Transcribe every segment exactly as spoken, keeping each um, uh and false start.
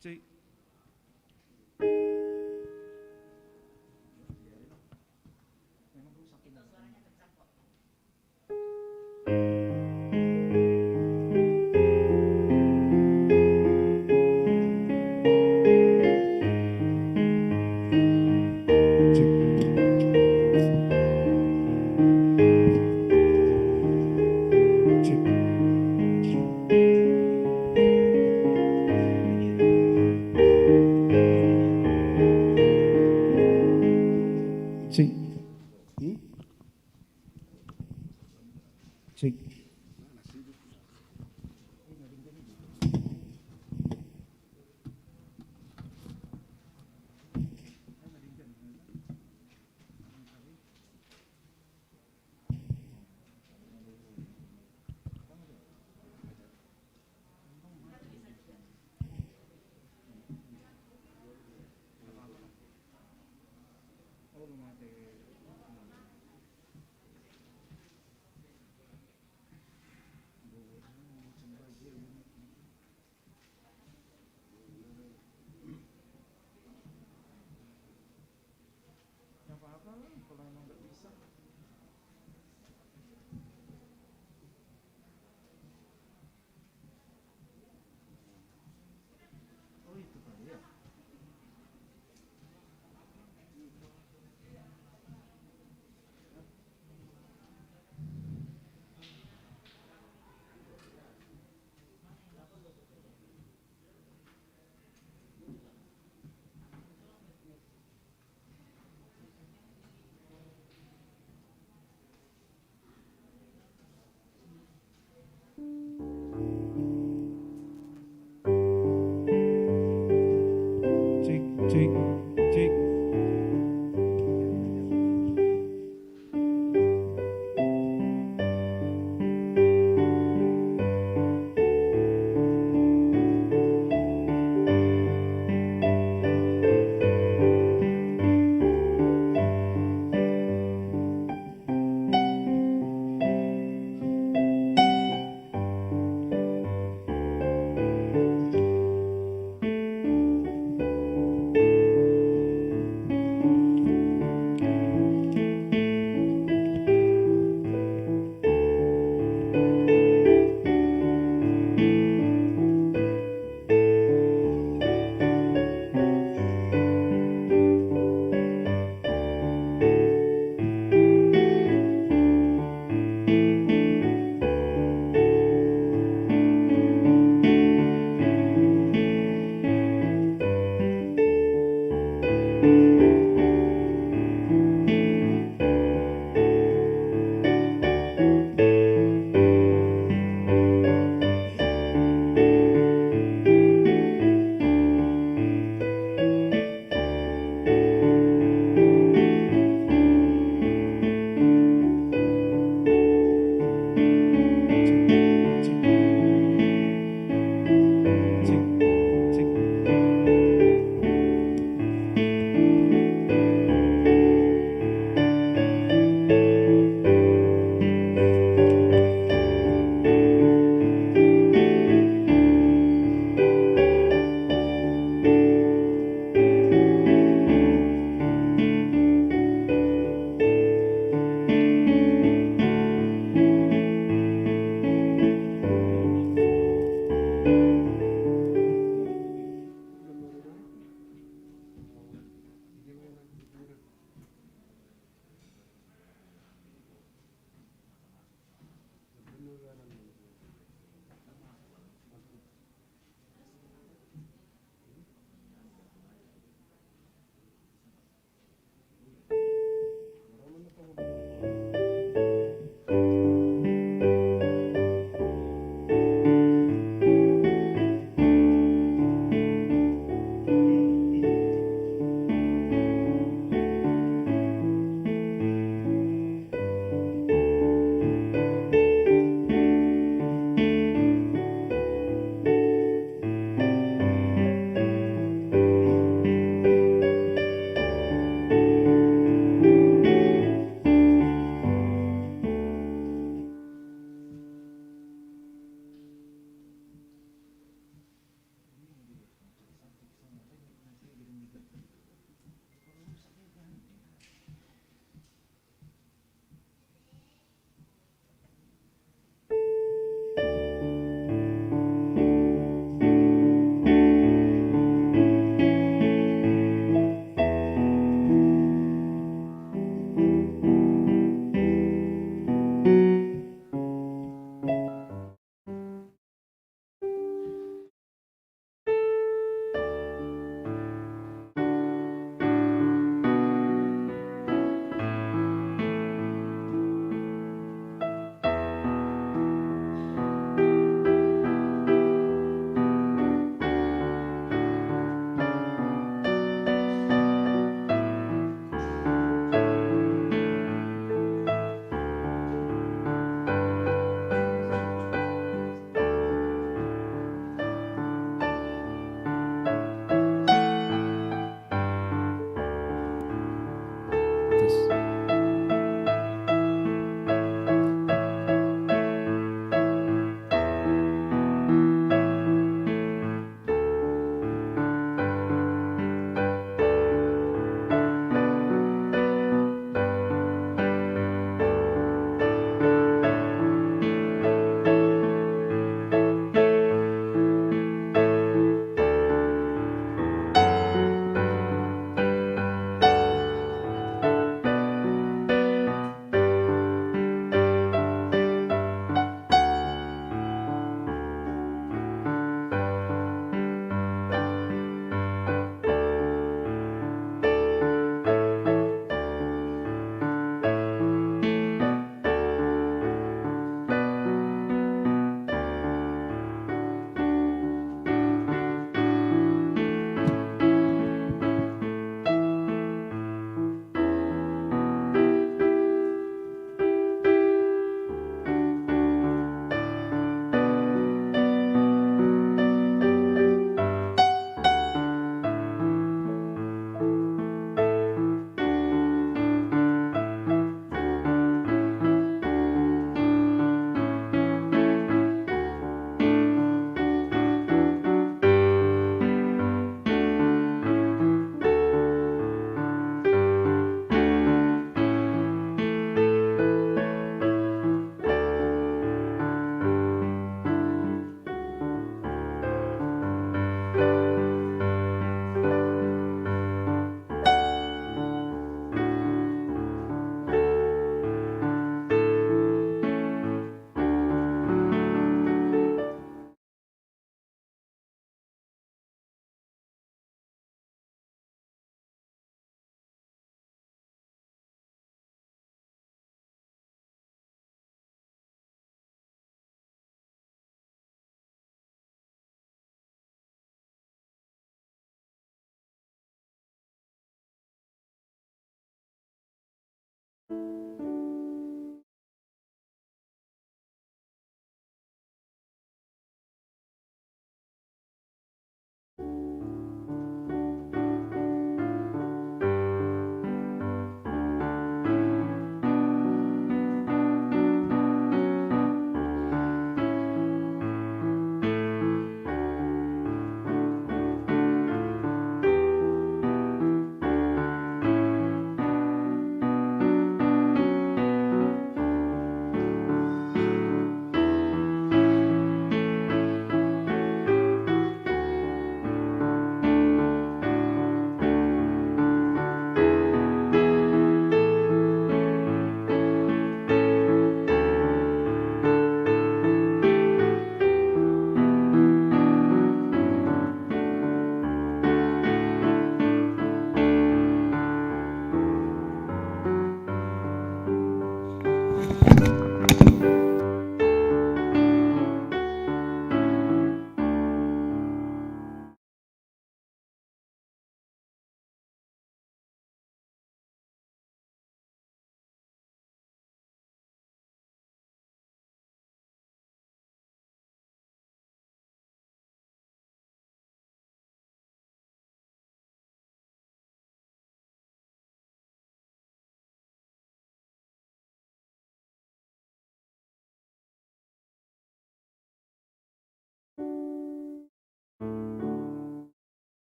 Cek. Cek. Hmm? Cek. Nggak apa-apa lah, kalau emang nggak bisa. Oh, itu kali ya.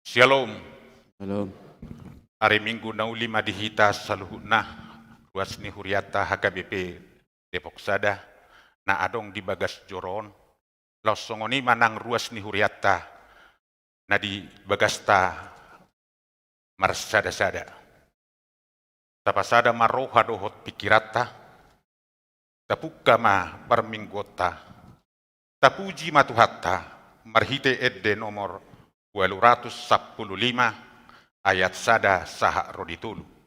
Syalom. Syalom. Ari Minggu na uli ma di hita saluhutna, ruas ni hurianta H K B P Depok Sada. na adong di bagas joro on, laos songon i ma nang ruas ni hurianta na di bagasta marsada-sada. Tapasada ma roha dohot pingkiranta, tapungka ma parmingguonta, tapuji ma Tuhanta, marhite ende nomor ualu ratus sampulu lima, ayat sada sahat ro di tolu.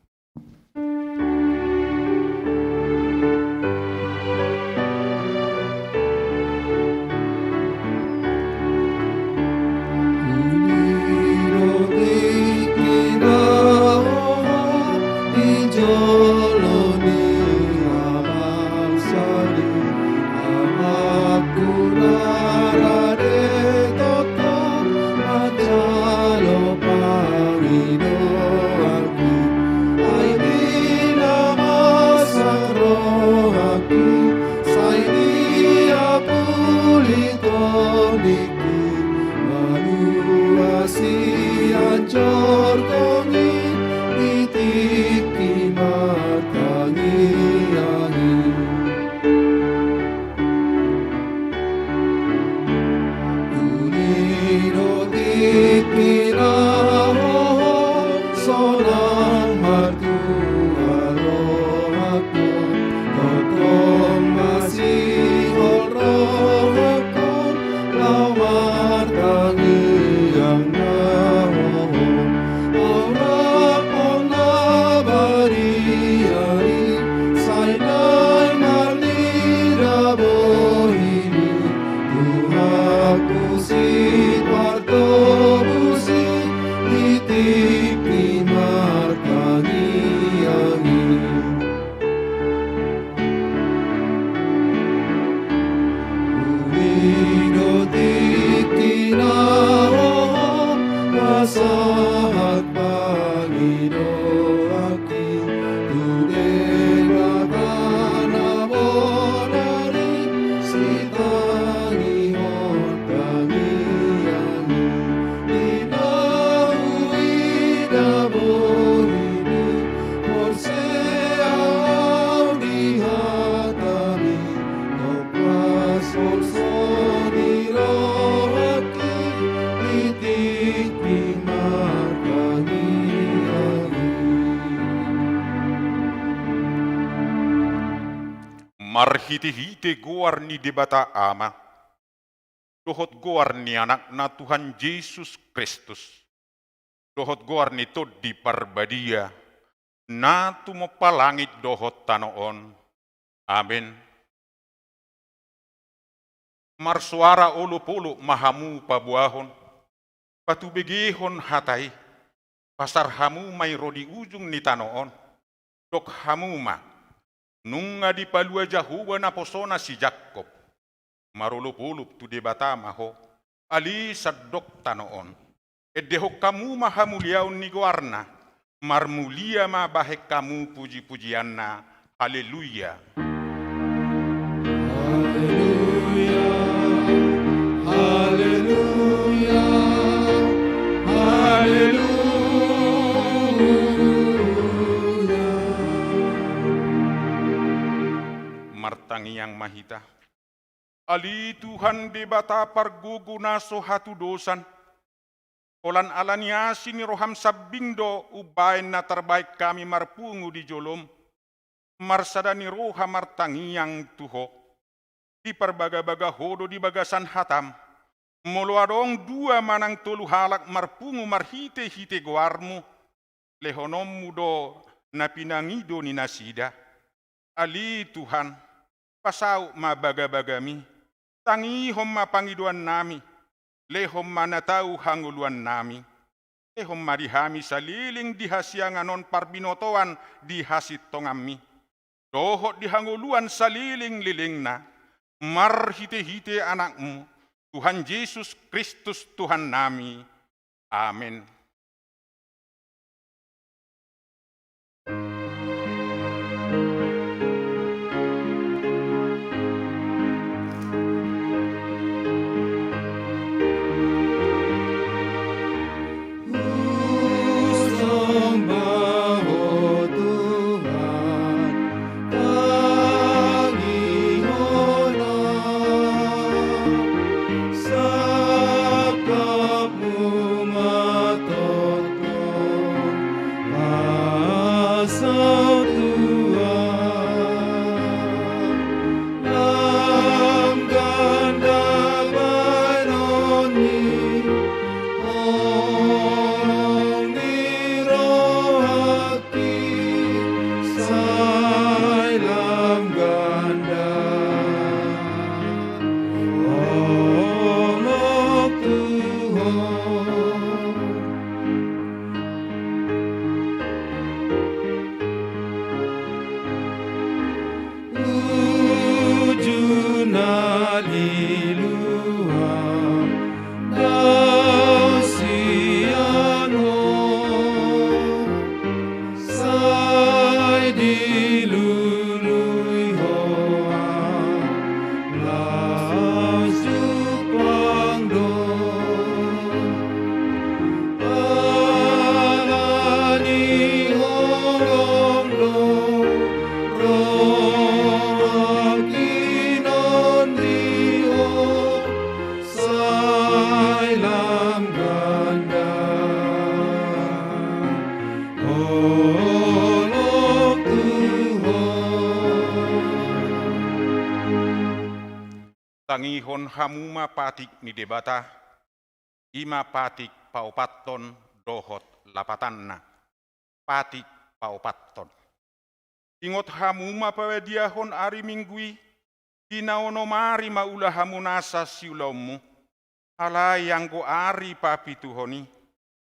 Marhitehite goar ni Debata Ama, dohot goar ni Anakna Tuhan Jesus Kristus, dohot goar ni Tondi Parbadia, na tumompa langit dohot tano on. Amen. Marsoara olopolop ma hamu paboahon, patubegehon hata i, pasar hamu ma i ro di ujung ni tano on, dok hamu ma: Nunga dipalua Jahowa naposona si Jakkob. Marolopolop tu Debata ma ho, ale sandok tano on. Endehon hamu ma hamuliaon ni goarna, marmulia ma bahen hamu pujipujianna. Haleluya. Haleluya, haleluya, haleluya. Martangiang ma hita. Ale Tuhan Debata pargogo na so hatudosan, holan ala ni asi ni roham sambing do umbahen na tarbahen hami marpungu di jolom, marsada ni roha martangiang tu Ho. Diparbagabaga Ho do di bagasan hatam, molo adong dua manang tolu halak marpungu marhitehite goarmu, lehononmu do na pinangido ni nasida. Ale Tuhan, pasaut ma bagabagami, tangihon ma pangidoannami, lehon ma na tau hangoluannami, lehon ma di hami saleleng di hasiangan on parbinotoan di hasintonganmi, dohot di hangoluan salelenglelengna, marhitehite Anakmu, Tuhan Jesus Kristus Tuhannami. Amen. Tangihon hamu ma patik ni Debata, i ma patik paopathon dohot lapatanna. Patik paopathon. Ingot hamu ma pabadiahon ari Minggu i, di na onom ari ma ula hamu nasa siulaonmu. Alai anggo ari papituhon i,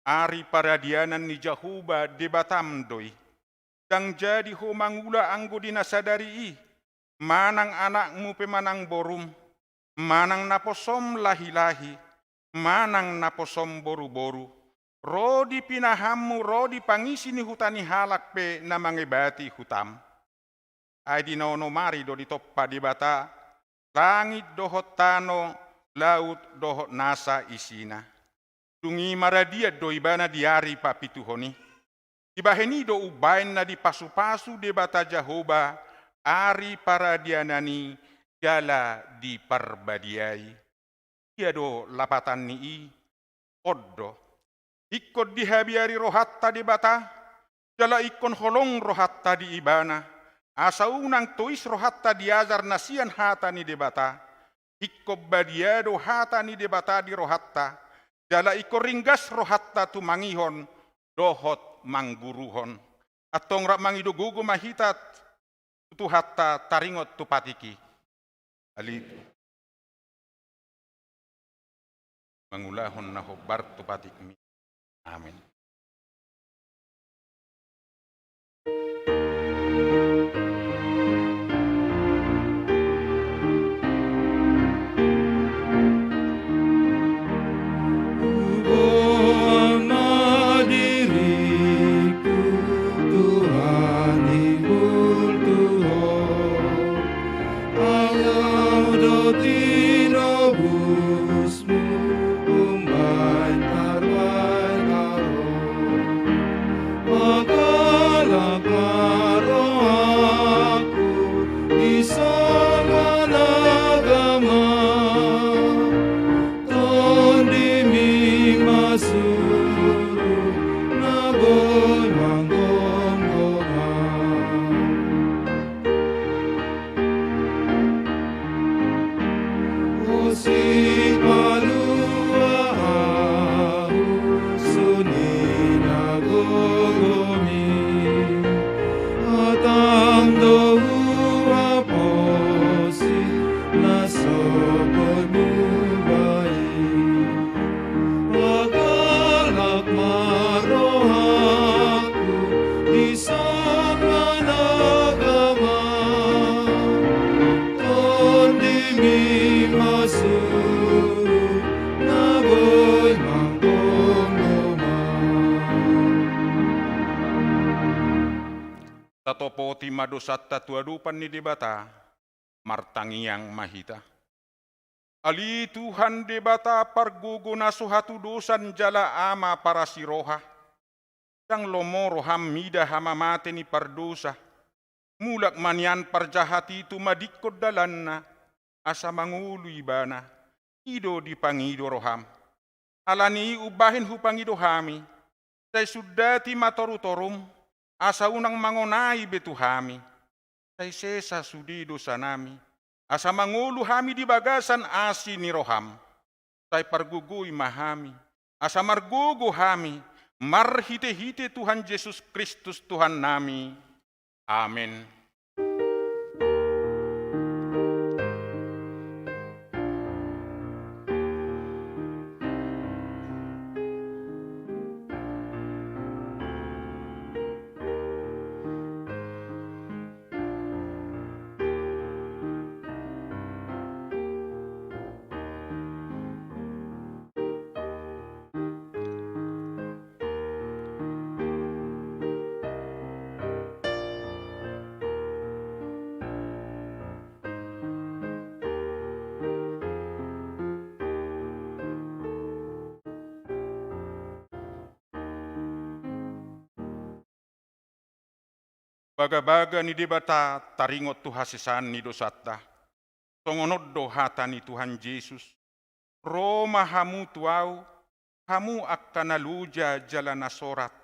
ari paradianan ni Jahowa Debatam do i. Ndang jadi ho mangula anggo di na sadari i, manang anakmu pe manang borum, manang naposom lahilahi, manang naposom boruboru, ro di pinahanmu, ro di pangisi ni huta ni halak pe na mangebati hutam. Ai di na onom ari do ditompa Debata langit dohot tano, laut dohot nasa isina. Dung i maradian do ibana di ari papituhon i. Dibahen i do umbahen na dipasupasu Debata Jahowa ari paradianan i jala diparbadiai. Ia do lapatan ni i, on do. Ingkon dihabiari rohanta Debata, jala ingkon holong rohanta di Ibana, asa unang tois rohanta di ajar na sian hata ni Debata. Ingkon badia do hata ni Debata di rohanta, jala ingkon ringgas rohanta tumangihon dohot mangguruhon. Antong rap mangido gogo ma hita tu Tuhanta taringot tu patik i. Ali, mangulahon na hombar tu patikmi. Amin. Huboan ma diringku, Tuhan, ingkon tu Ho. Ahu do tinobusmu, umbahen tarbahen ahu. Panggalak ma rohangku, dison ma na gama. Tondimi ma suru na boi manggomgoman. Osi palua ahu, songon i na gogomi. Hatam do huhaposi, na so boi mubahen. Panggalak ma rohangku, dison ma na gama. Tondimi ma suru na boi manggomgoman. Tatopoti ma dosanta tu adopan ni Debata, martangiang ma hita. Ale Tuhan Debata pargogo na so hatudosan jala Ama parasi roha. Ndang lomo roham mida hamamate ni pardosa. Mulak ma nian parjahat i tumadingkon dalanna, asa mangolu ibana. I do dipangido roham. Ala ni i umbahen hupangido hami, sai sundati ma torutorum, asa unang mangonai be tu hami. Sai sesa sude dosanami, asa mangolu hami di bagasan asi ni roham. Sai pargogoi ma hami, asa margogo hami, marhitehite Tuhan Jesus Kristus Tuhannami. Amen. Bagabaga ni Debata taringot tu hasesaan ni dosanta. Songon on do hata ni Tuhan Jesus: Ro ma hamu tu Ahu, hamu angka na loja jala na sorat,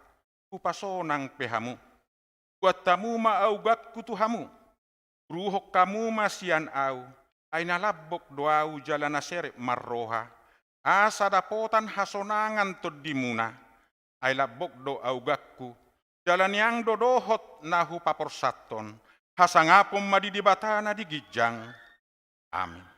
hupasonang pe hamu. Buat hamu ma augangku tu hamu. Uruhon hamu ma sian Ahu, Ai na lambok do ahu jala na serep marroha, asa dapotan hasonangan tondimuna. Ai lambok do augangku, jala niang do dohot na hupaporsathon. Hasangapon ma di Debata na di ginjang. Amin.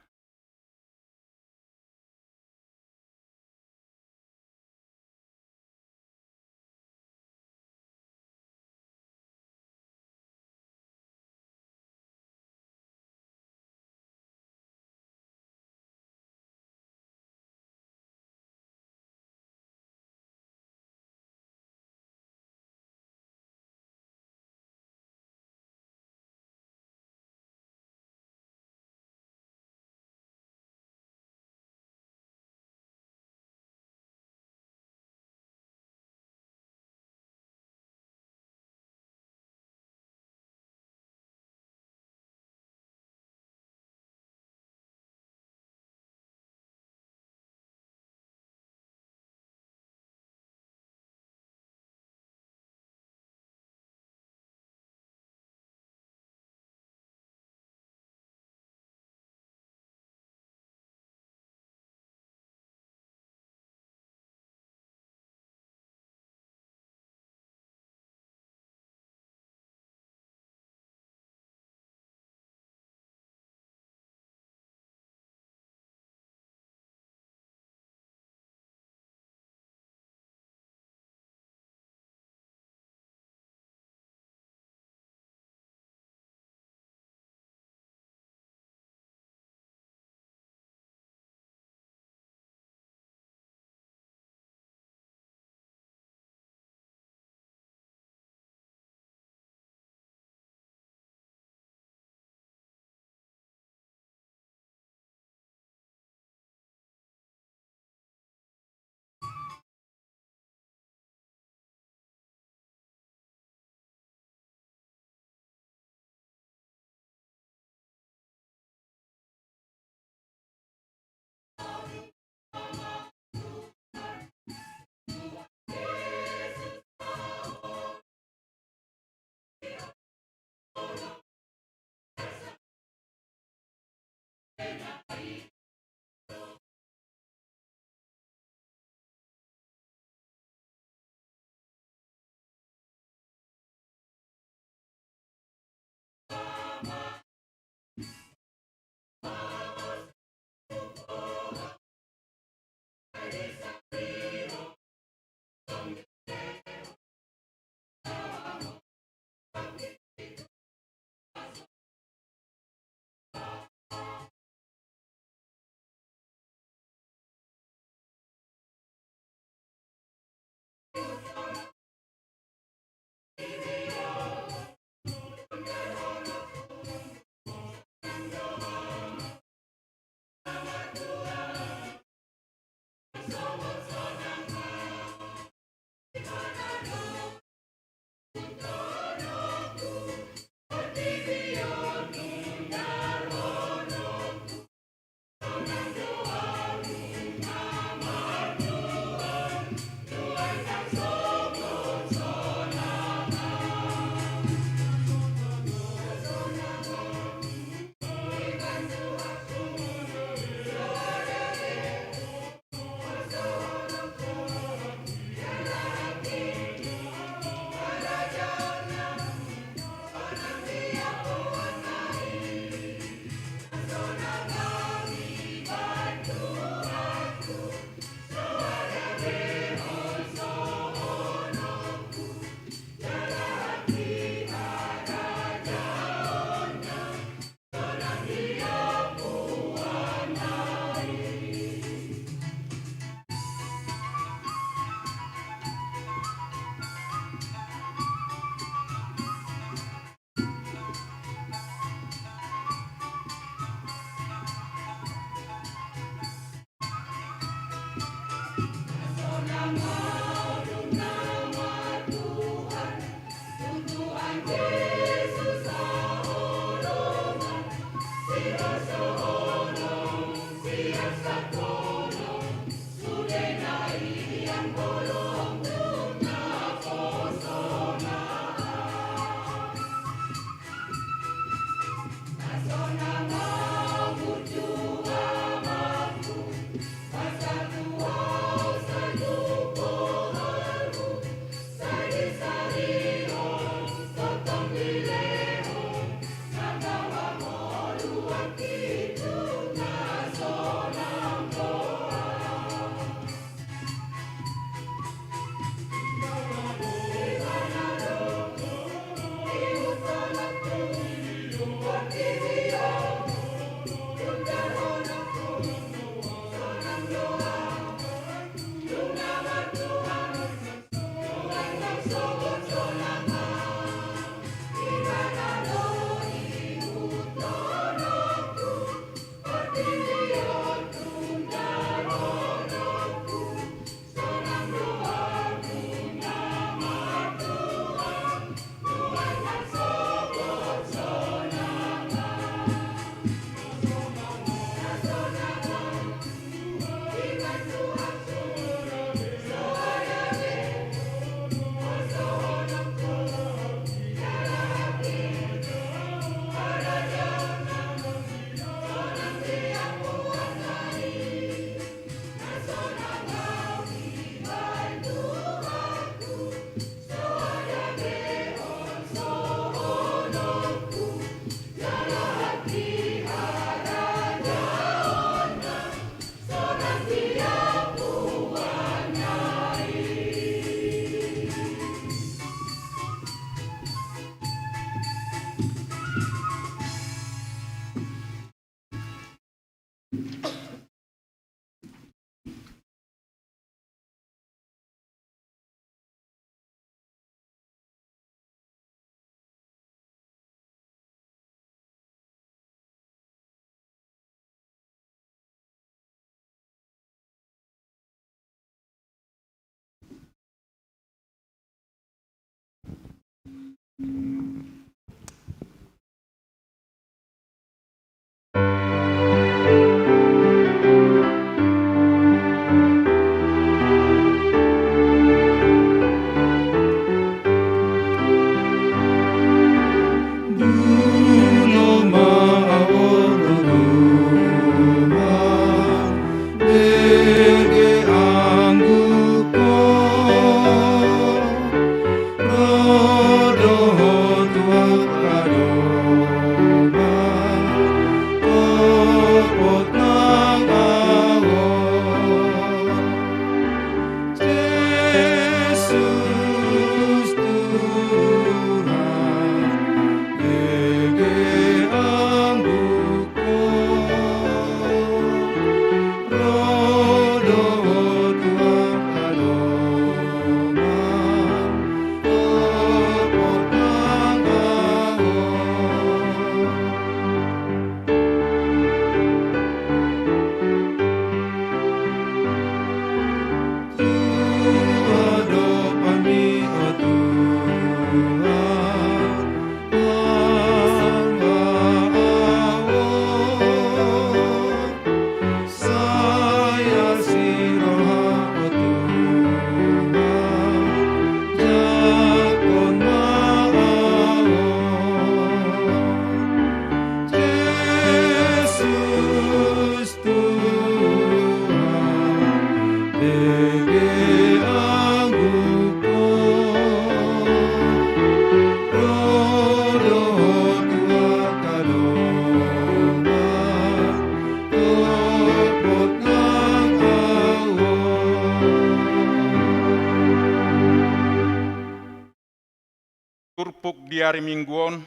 Turpuk di ari Minggu on,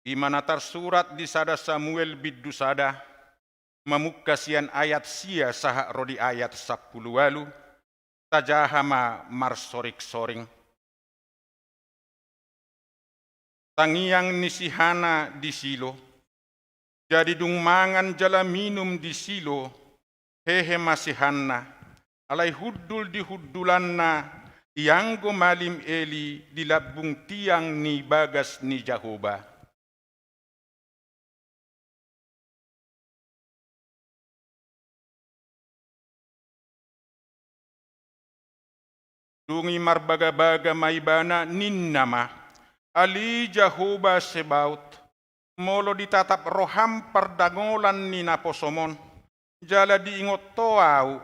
di mana tarsurat di sada Samuel bindu sada, mamungka sian ayat sia sahat ro di ayat sampulu ualu, tajaha ma marsoring-soring. Tangiang ni si Hana di Silo. Jadi dung mangan jala minum di Silo, hehe ma si Hana, alai hundul di hundulanna ianggo malim Eli di lambung tiang ni bagas ni Jahowa. Dung i marbagabaga ma ibana, ninna ma: Ale Jahowa Sebaot, molo ditatap roham pardangolan ni naposom on, jala diingot ho ahu,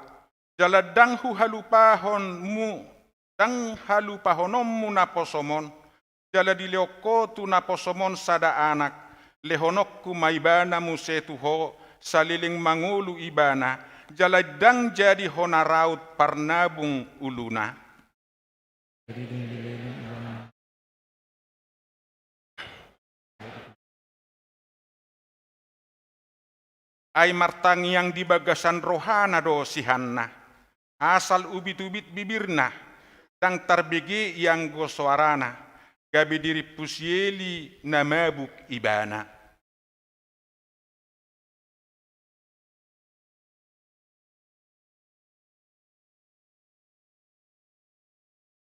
jala ndang huhalupahonmu, ndang halupahononmu naposom on, jala dilehon ho tu naposom on sada anak, lehononku ma ibana muse tu ho saleleng mangolu ibana, jala ndang jadi hona raut parnabung uluna. Ai martangiang di bagasan rohana do si Hanna, asal ubit-ubit bibirna, ndang tarbege ianggo soarana, gabe dirimpu si Eli na mabuk ibana.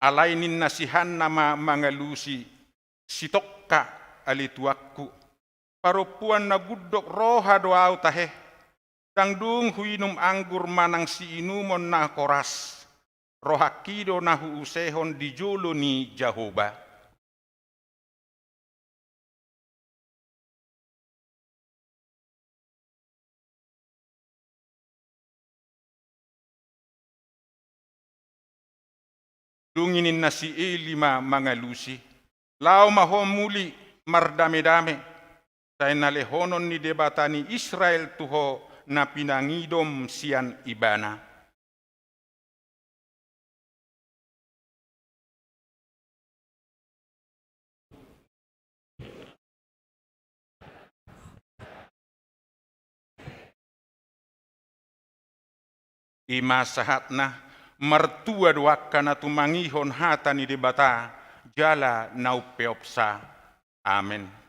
Alai ninna si Hanna ma mangalusi, sitongka ale tuanku, parompuan na gundok roha do ahu tahe, ndang dung huinum anggur manang siinumon na horas, rohangki do na huusehon di jolo ni Jahowa. Dung i ninna si Eli ma mangalusi, laho ma ho muli mardame-dame, sai na lehonon ni Debata ni Israel tu ho na pinangidom sian ibana. I ma sahatna, martua do angka na tumangihon hata ni Debata jala na umpeopsa. Amen.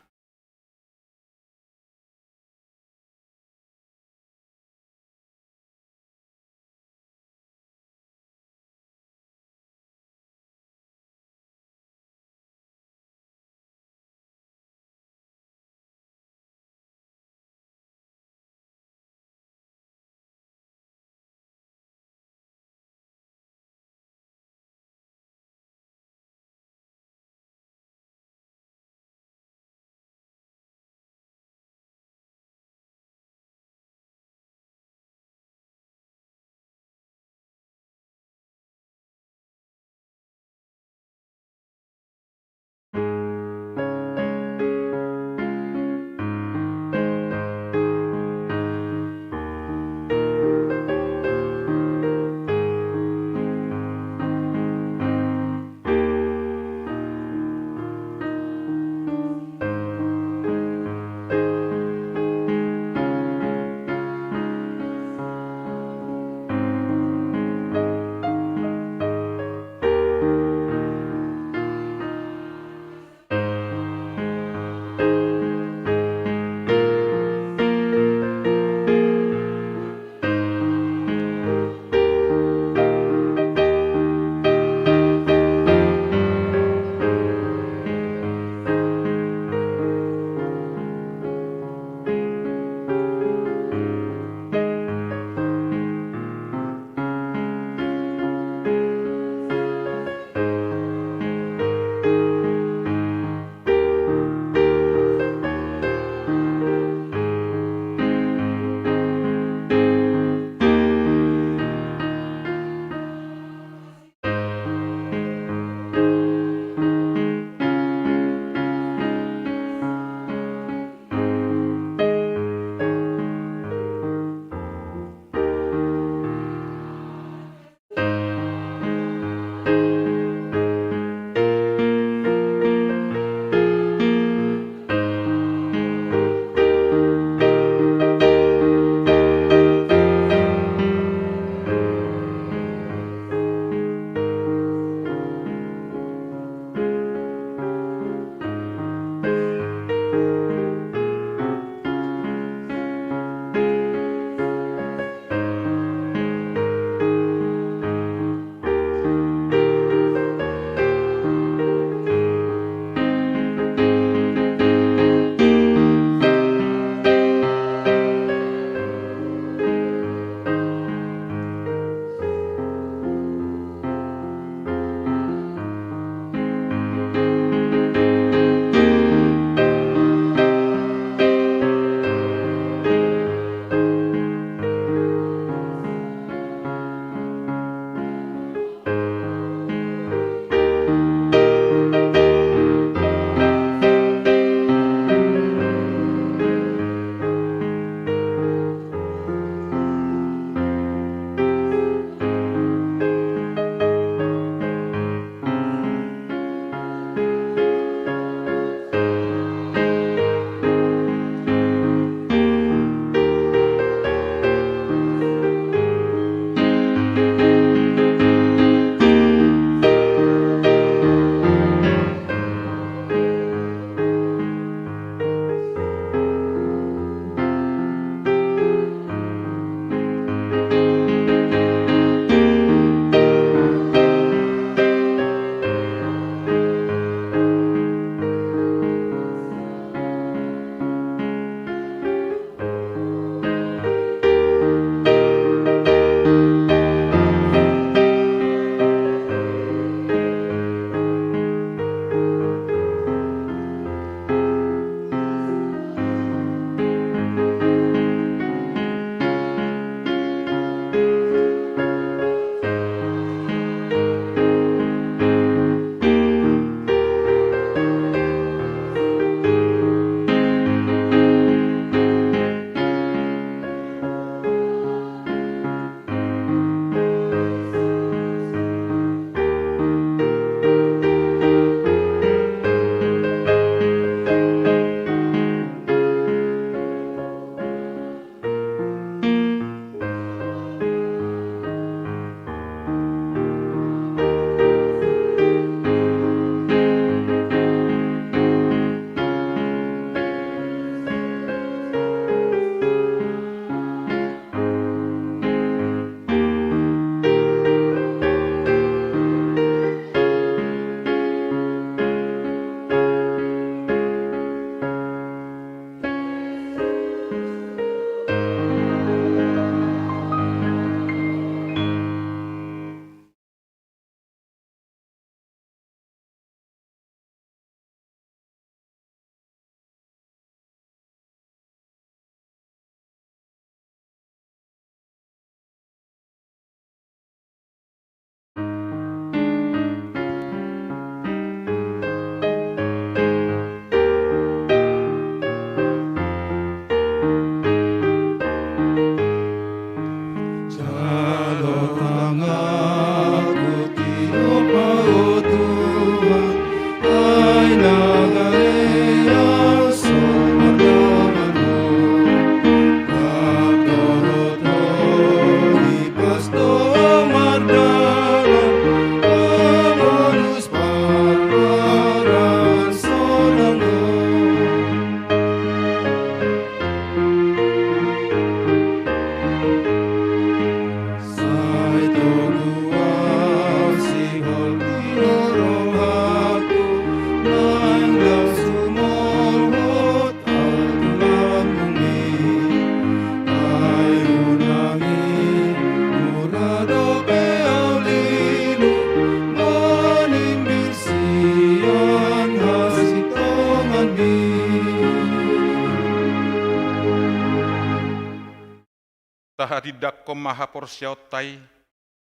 Tahatindangkon ma haporseaonta i,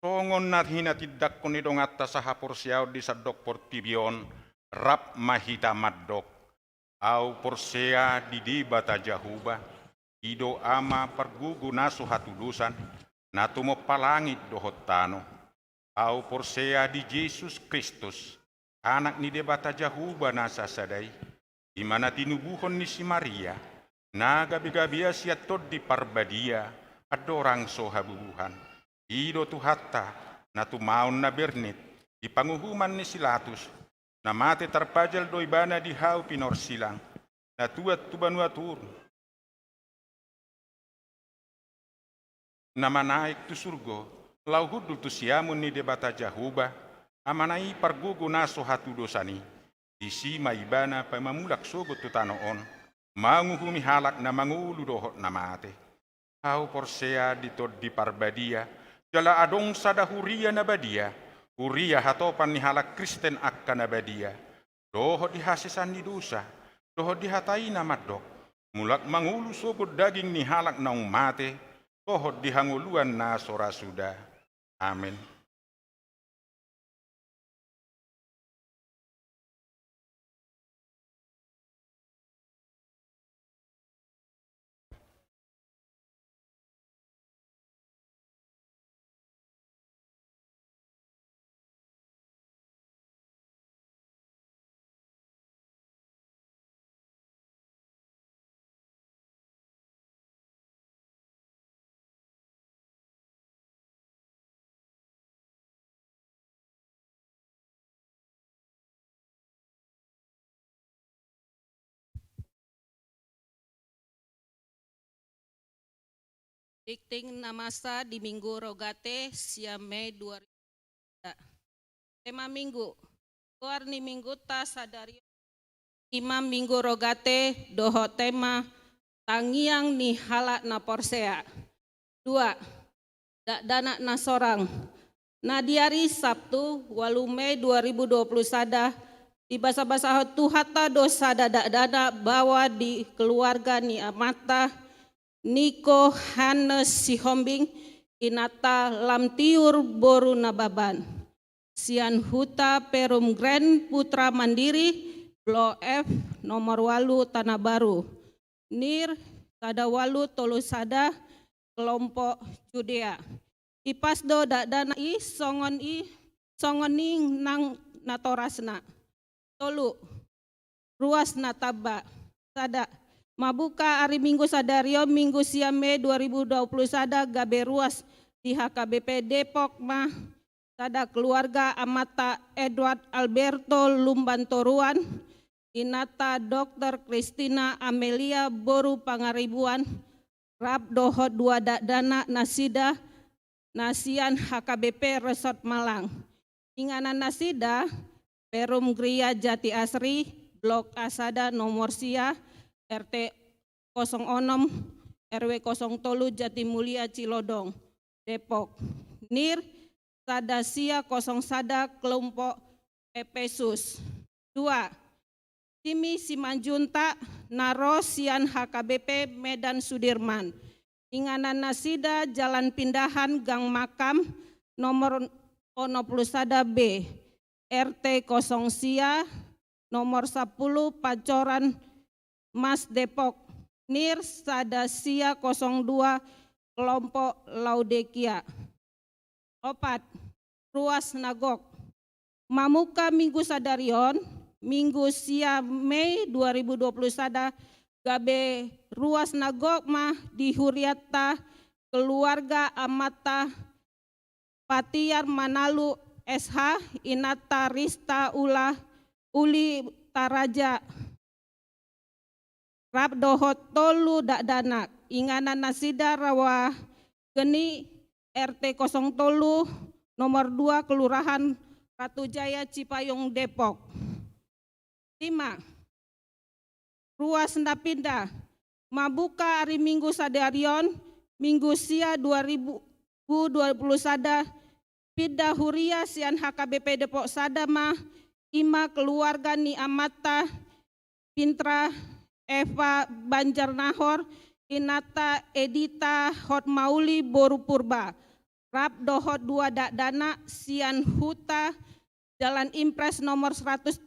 songon na hinatindangkon ni donganta sahaporseaon di sandok portibi on, rap ma hita mandok: Ahu porsea di Debata Jahowa, i do Ama pargogo na so hatudosan, na tumompa langit dohot tano. Ahu porsea di Jesus Kristus, Anak ni Debata Jahowa na sasada i, i ma na tinubuhon ni si Maria, na gabegabean sian Tondi Parbadia, andorang so habubuhan. I do Tuhanta, na tumaon na bernit di panguhuman ni si Latus, na mate tarpajal do ibana di hau pinorsilang, na tuat tu banua toru, na manaek tu surgo, laho hundul tu siamun ni Debata Jahowa, Amana i pargogo na so hatudosan i. Disi ma ibana paima mulak sogot tu tano on, manguhumi halak na mangolu dohot na mate. Ahu porsea di Tondi Parbadia, jala adong sada huria na badia, huria hatopan ni halak Kristen angka na badia, dohot di hasesaan ni dosa, dohot di hata i na mandok: Mulak mangolu sogot daging ni halak naung mate, dohot di hangoluan na so ra suda. Amen. Dikting na masa di Minggu Rogate, sia Mei dua ribu dua puluh. Tema Minggu. Goar ni Mingguta sadari on i ma Minggu Rogate dohot tema Tangiang ni Halak na Porsea. Dua. Dakdanak na sorang. Na di ari Sabtu, ualu Mei dua ribu dua puluh sada, dibasabasahon Tuhanta do sada dakdanak baoa di keluarga ni amanta, Niko Hannes Sihombing, inanta Lamtiur boru Nababan, sian Huta Perum Grand Putra Mandiri, Blok F, nomor ualu, Tanabaru. Nir, sada ualu tolu sada, kelompok Judea. Ipas do dakdanak i songon i, songon i nang natorasna. Tolu. Ruas na tamba. Sada. Mambuka ari Minggu sadari on, Minggu sia Mei dua ribu dua puluh sada, gabe ruas di H K B P Depok ma sada keluarga, amanta Edward Alberto Lumban Toruan, inanta Dokter Kristina Amelia boru Pangaribuan, rap dohot dua dakdanak nasida na sian H K B P Resort Malang. Inganan nasida, Perum Gria Jati Asri, Blok A sada, nomor sia, R T kosong onom, R W kosong tolu, Jatimulia, Cilodong, Depok. Nir, sada sia kosong sada, kelompok Epesus. Dua. Simi Simanjuntak na ro sian H K B P Medan Sudirman. Inganan nasida Jalan Pindahan, Gang Makam, nomor onom puluh sada B, R T kosong sia, nomor sapuluh, Pancoran Mas, Depok. Nir, sada sia kosong dua, kelompok Laodikia. Opat. Ruas na gok. Mambuka Minggu sadari on, Minggu sia Mei dua ribu dua puluh sada, gabe ruas na gok ma di hurianta, keluarga amanta Patiar Manalu S H, inanta Rista Ula, Uli Taraja, rap dohot tolu dakdanak. Inganan nasida Rawageni, R T kosong tolu, nomor dua, Kelurahan Ratu Jaya, Cipayung, Depok. Lima. Ruas na pinda. Mambuka ari Minggu sadari on, Minggu sia dua ribu dua puluh sada, pinda huria sian H K B P Depok sada ma, i ma keluarga ni amanta Pintra Eva Banjarnahor, inanta Edita Hotmauli boru Purba, rap dohot dua dakdanak sian huta Jalan Impres nomor seratus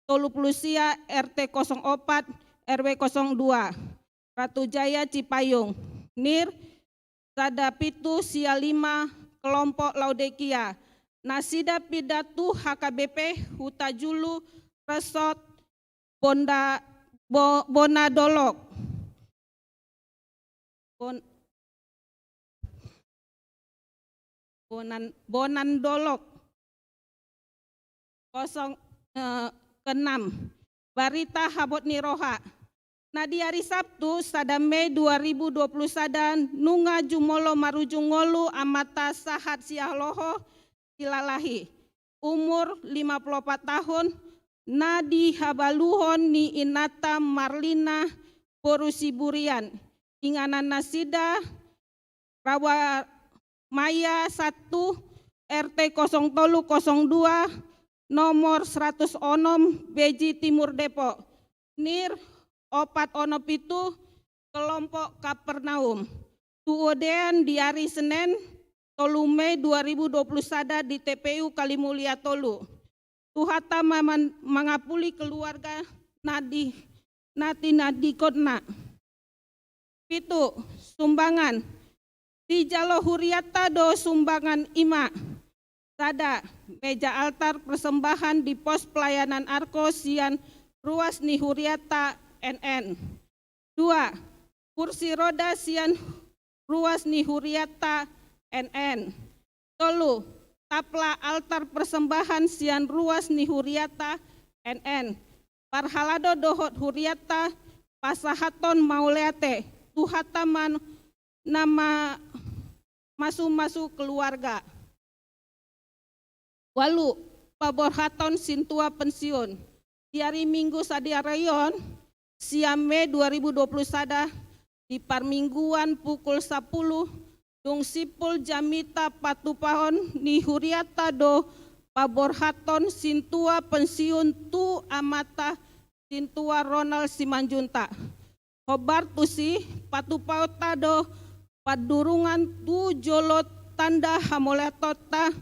tolu pulu sia, R T kosong opat, R W kosong dua, Ratu Jaya Cipayung, nir sada pitu sia lima, kelompok Laodikia. Nasida pinda tu H K B P Hutajulu, Resort Bonda, Bo-, Bonadolok. Bon-, Bonan-, Bonandolok. Kosong, eh, keenam. Barita habot ni roha. Na di ari Sabtu, sada Mei dua ribu dua puluh sada, nunga jumolo marujung ngolu amanta sahat Sihaloho Silalahi, umur lima puluh opat tahun, na di habaluhon ni inanta Marlina boru Siburian, inganan nasida Rawa Maya satu, R T kosong tolu kosong dua, nomor seratus onom, Beji Timur Depok, nir opat onom pitu, kelompok Kapernaum. Tu Odean di ari Senen, tolu Mei dua ribu dua puluh sada, di T P U Kalimulia tolu. Tuhanta ma-, man-, mangapuli keluarga na di, na tinandingkonna. Pitu, sumbangan. Dijalo hurianta do sumbangan i ma: sada, meja altar persembahan di pos pelayanan Arko sian ruas ni hurianta N N. Dua, kursi roda sian ruas ni hurianta N N. Tolu, tapla altar persembahan sian ruas ni hurianta N N. Parhalado dohot hurianta pasahathon mauliate, Tuhanta ma na ma-, masu-masu keluarga. Ualu, paborhathon sintua pensiun. Di ari Minggu sadari on, sia Mei dua ribu dua puluh sada, di parmingguan pukul sapuluh, dung simpul jamita patupaon ni hurianta do paborhathon sintua pensiun tu amanta Sintua Ronald Simanjuntak. Hombar tusi, patupaonta do pandurungan tu jolo tanda hamauliateonta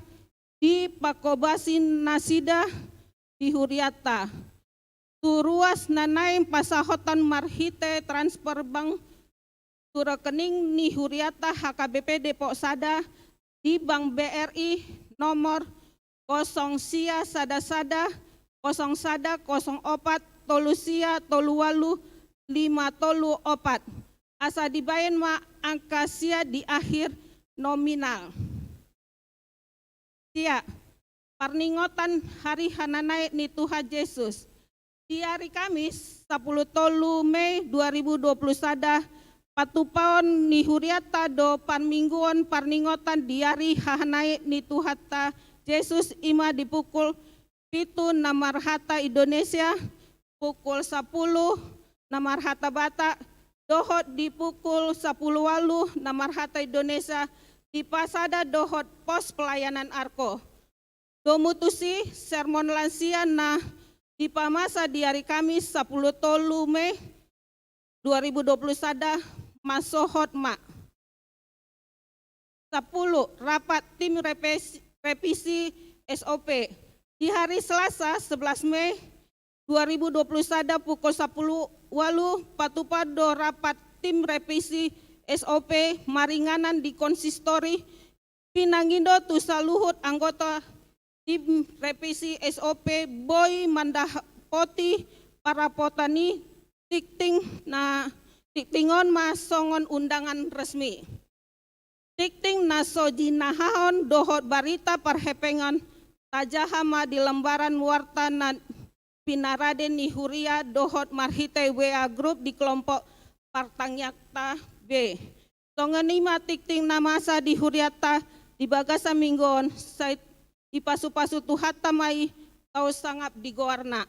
di panghobasan nasida di hurianta. Tu ruas na naeng pasahaton marhite transfer bank tu rekening ni hurianta H K B P Depok sada di Bank B R I, nomor kosong sia sada sada, kosong sada, kosong opat, tolu sia, tolu ualu, lima tolu opat. Asa dibaen ma angka sia di akhir nominal. Sia, parningotan hari hananaek ni Tuhan Jesus. Di ari Kamis, sapuluh tolu Mei dua ribu dua puluh sada, patupaon ni hurianta do parmingguon parningotan di ari hananaek ni Tuhanta Jesus, i ma di pukul pitu na marhata Indonesia, pukul sapuluh na marhata Batak, dohot di pukul sapuluh ualu na marhata Indonesia, di Pasada dohot pos pelayanan Arko. Domu tusi, sermon lansia na dipamasa di ari Kamis, sapuluh tolu Mei dua ribu dua puluh sada, mansohot ma. Sapuluh, rapat tim repes-, revisi S O P. Di hari Selasa, sebelas Mei dua ribu dua puluh sada, pukul sapuluh ualu, patupaon do rapat tim revisi S O P maringanan di konsistori. Pinangido tu saluhut anggota tim revisi S O P boi mandapoti parapotan i, tingting na, tingting on ma songon undangan resmi. Tingting na so jinahahon dohot barita parhepengon tajaha ma di lembaran warta na pinarade ni huria dohot marhite W A group di kelompok partangiangta B. Songon i ma tingting na masa di hurianta di bagasan minggu on, sai dipasupasu Tuhanta ma i, tau sangap di goarna.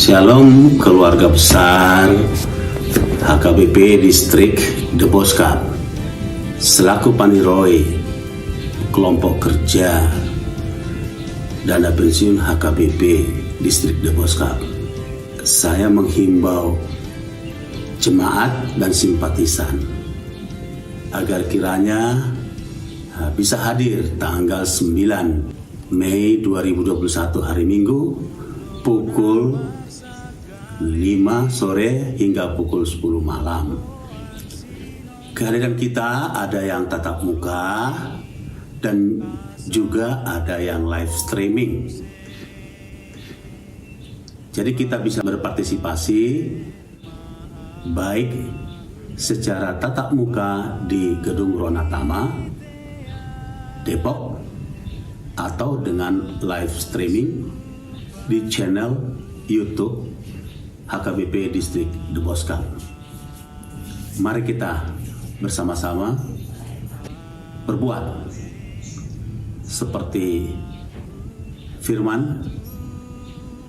Shalom, keluarga besar H K B P Distrik Deboskap. Selaku paniroi kelompok kerja dana pensiun H K B P Distrik Deboskap, saya menghimbau jemaat dan simpatisan agar kiranya, eh, bisa hadir tanggal sembilan Mei dua ribu dua puluh satu, hari Minggu, pukul lima sore hingga pukul sepuluh malam. Kehadiran kita ada yang tatap muka dan juga ada yang live streaming. Jadi, kita bisa berpartisipasi baik secara tatap muka di Gedung Ruanatama, Depok, atau dengan live streaming di channel YouTube H K B P Distrik Deboskap. Mari kita bersama-sama berbuat seperti firman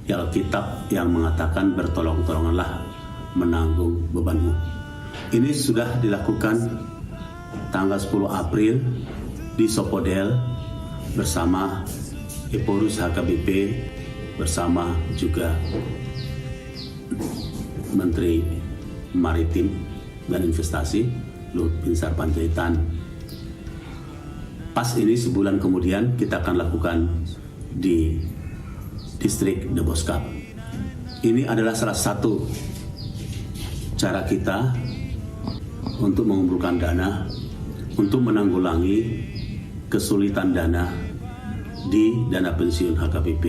di Alkitab yang mengatakan, "Bertolong-tolonganlah menanggung bebanmu." Ini sudah dilakukan tanggal sepuluh April di Sopodel bersama Ephorus H K B P, bersama juga Menteri Maritim dan Investasi, Luhut Binsar Panjaitan. Pas ini, sebulan kemudian, kita akan lakukan di Distrik Deboskap. Ini adalah salah satu cara kita untuk mengumpulkan dana untuk menanggulangi kesulitan dana di dana pensiun H K B P.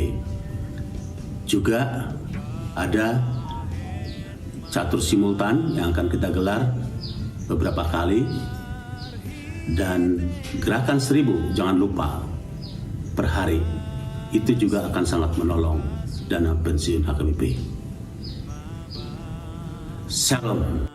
Juga ada catur simultan yang akan kita gelar beberapa kali, dan gerakan seribu, jangan lupa, per hari. Itu juga akan sangat menolong dana pensiun H K B P. Shalom.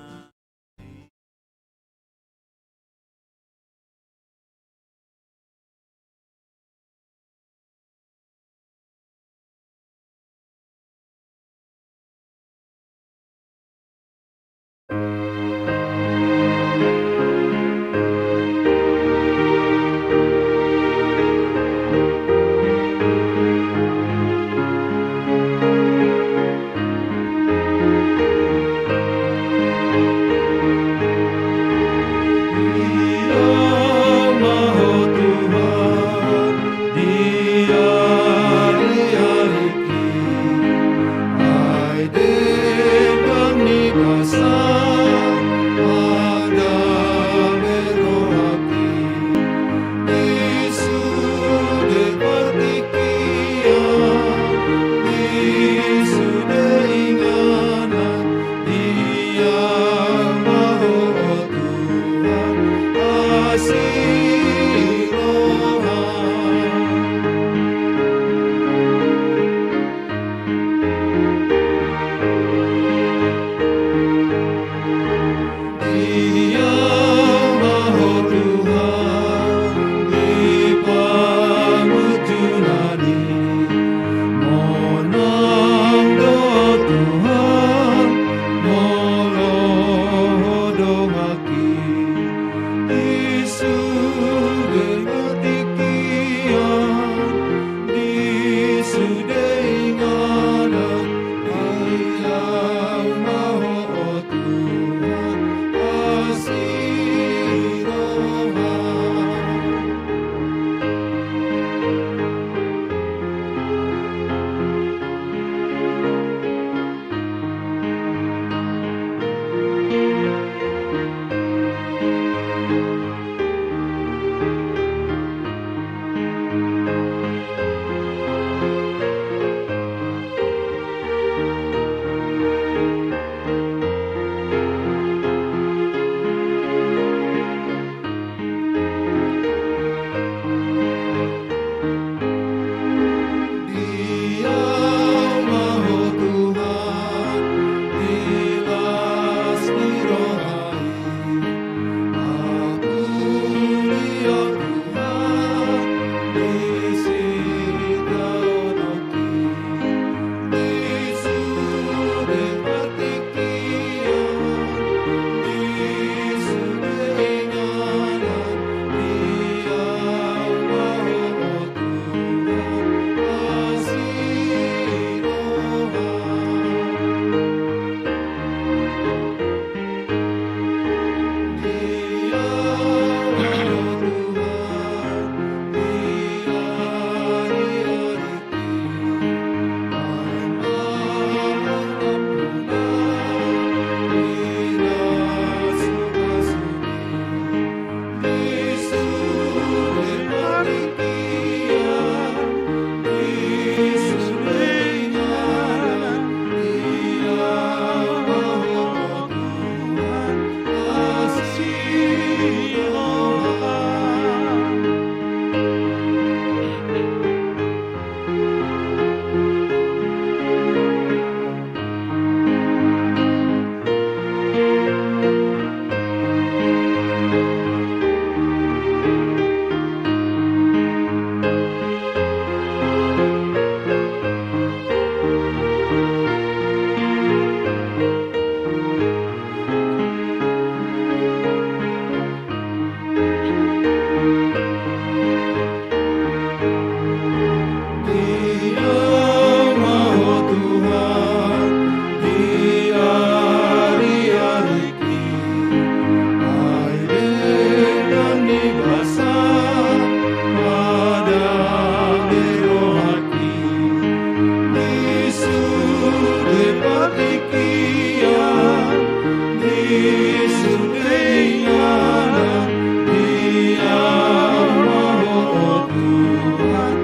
Di sude inganan, di Ama Ho, o Tuhan,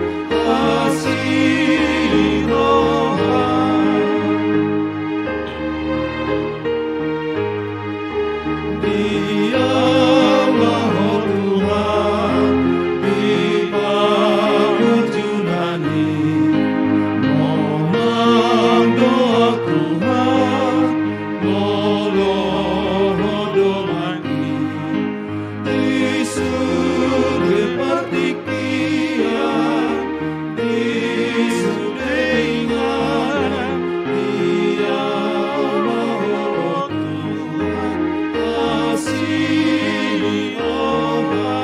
asi ni roha. Di Ama Ho, Tuhan, di pangunjunan i, monang do Tuhan, molo Ho dongan i. Di sude partingkian, di sude inganan, di Ama Ho, Tuhan, asi ni roha.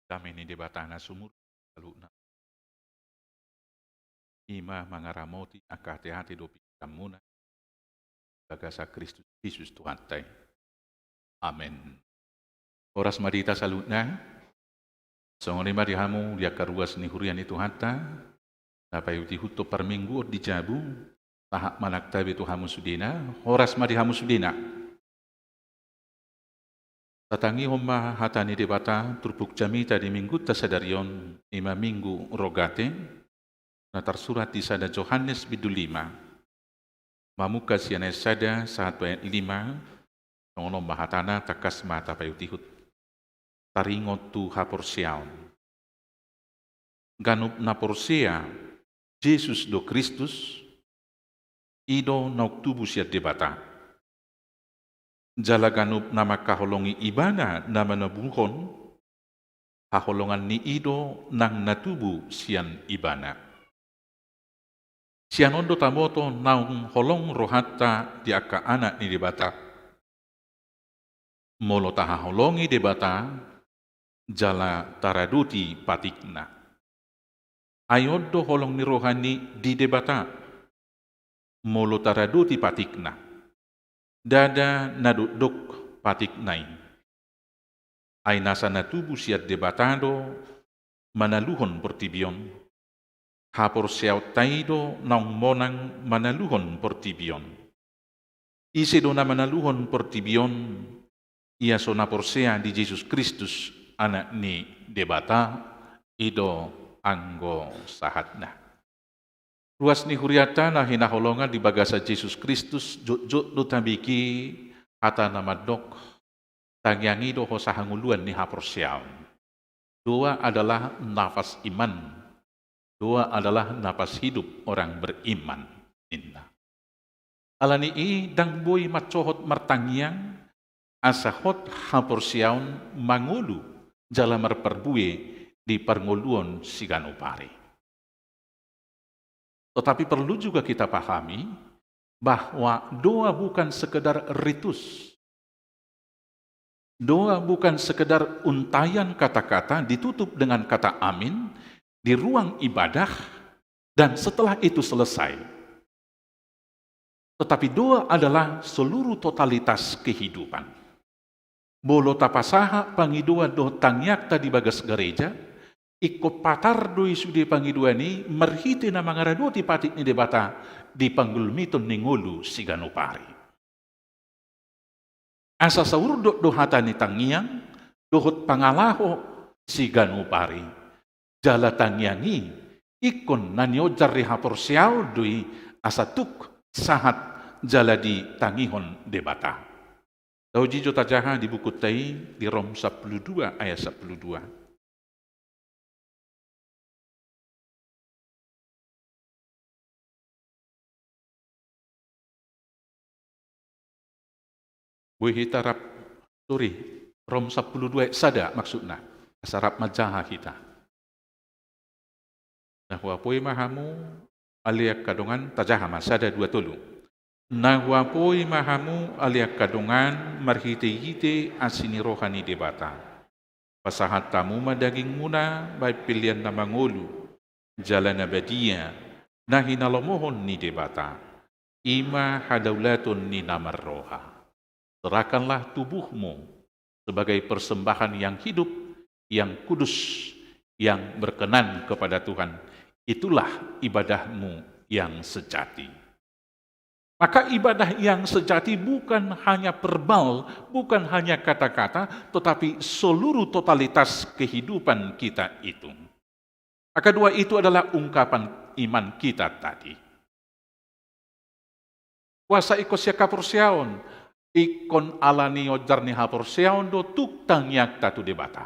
Dame ni Debata na sumurung saluhutna, i ma mangaramoti angka ateate dohot pingkiranmuna, di bagasan Kristus Jesus Tuhanta i. Amen. Horas ma di hita saluhutna. Songon i ma di hamu di angka ruas ni huria ni Tuhanta, na paihutihuthon parmingguon di jabu, sahat manang tabe tu hamu sudena, horas ma di hamu sudena. Tatangihon ma hata ni Debata turpuk jamita di minggunta sadari on, i ma Minggu Rogate, na tarsurat di sada Johannes bindu lima. Mamungka sian ayat sada sahat tu ayat lima, songon on ma hatana, tangkas ma tapaihutihut. Taringot tu haporseaon. Ganup na porsea Jesus do Kristus, i do naung tubu sian Debata. Jala ganup na mangkaholongi Ibana na manobuhon, haholongan ni i do nang na tubu sian Ibana. Sian on do taboto naung holong rohanta di angka anak ni Debata. Molo tahaholongi Debata, jala taradoti patikna. Ai on do holong ni roha ni di Debata, molo taradoti patikna. Ndada na dokdok patikna i. Ai nasa na tubu sian Debata do manaluhon portibi on. Haporseaonta i do naung monang manaluhon portibi on. Ise do na manaluhon portibi on, ia so na porsea di Jesus Kristus, Anak ni Debata, i do anggo sahatna. Ruas ni hurianta na hinaholongan di bagasan Jesus Kristus, jotjot do tabege hata na mandok, tangiang i do hosa hangoluan ni haporseaon. Doa adalah nafas iman. Doa adalah nafas hidup orang beriman, ninna. Alani i ndang boi mansohot martangiang, asa hot haporseaon mangolu jala marparbue di parngoluon siganup ari. Tetapi perlu juga kita pahami bahwa doa bukan sekedar ritus. Doa bukan sekedar untaian kata-kata ditutup dengan kata amin di ruang ibadah dan setelah itu selesai. Tetapi doa adalah seluruh totalitas kehidupan. Molo tapasahat pangidoan dohot tangiangta di bagas gareja, ingkon patar do i sude pangidoan i marhite na mangaradoti patik ni Debata di panggulmiton ni ngolu siganup ari. Asa saurdot do hata ni tangiang dohot pangalaho siganup ari. Jala tangiang i ingkon na nionjar ni haporseaon do i, asa tuk sahat jala ditangihon Debata. Taujui jo tajaha di bukunta i di Rom sampulu dua ayat sampulu dua. Boi hita rap, sorry, Rom sampulu dua ayat sada maksudna. Asa rap manjaha hita. Na huapoi ma hamu ale angka dongan, tajaha ma, sada, dua, tolu. Na huapoi ma hamu ale angka dongan marhitehite asi ni roha ni Debata. Pasahat hamu ma dagingmuna bahen pelean na mangolu, jala na badia, na hinalomohon ni Debata, i ma hadaulaton ni na marroha. Serahkanlah tubuhmu sebagai persembahan yang hidup, yang kudus, yang berkenan kepada Tuhan. Itulah ibadahmu yang sejati. Maka ibadah yang sejati bukan hanya verbal, bukan hanya kata-kata, tetapi seluruh totalitas kehidupan kita itu. Maka dua itu adalah ungkapan iman kita tadi. Kuasa ingkon sian haporseaon, ingkon alani onjar ni haporseaon do tung tangiangta tu Debata.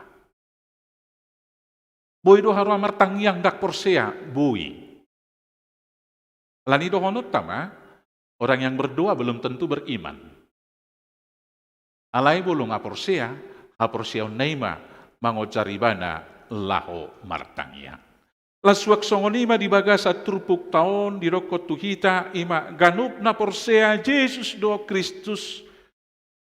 Boi do haroa martangiang ndang porsea, boi. Alani dohononta ma, orang yang berdoa belum tentu beriman. Alai molo nga porsea, haporseaonna i ma mangonjar ibana laho martangiang. Laos suang songon i ma di bagasan turpukta on didokkon tu hita, i ma ganup na porsea Jesus do Kristus,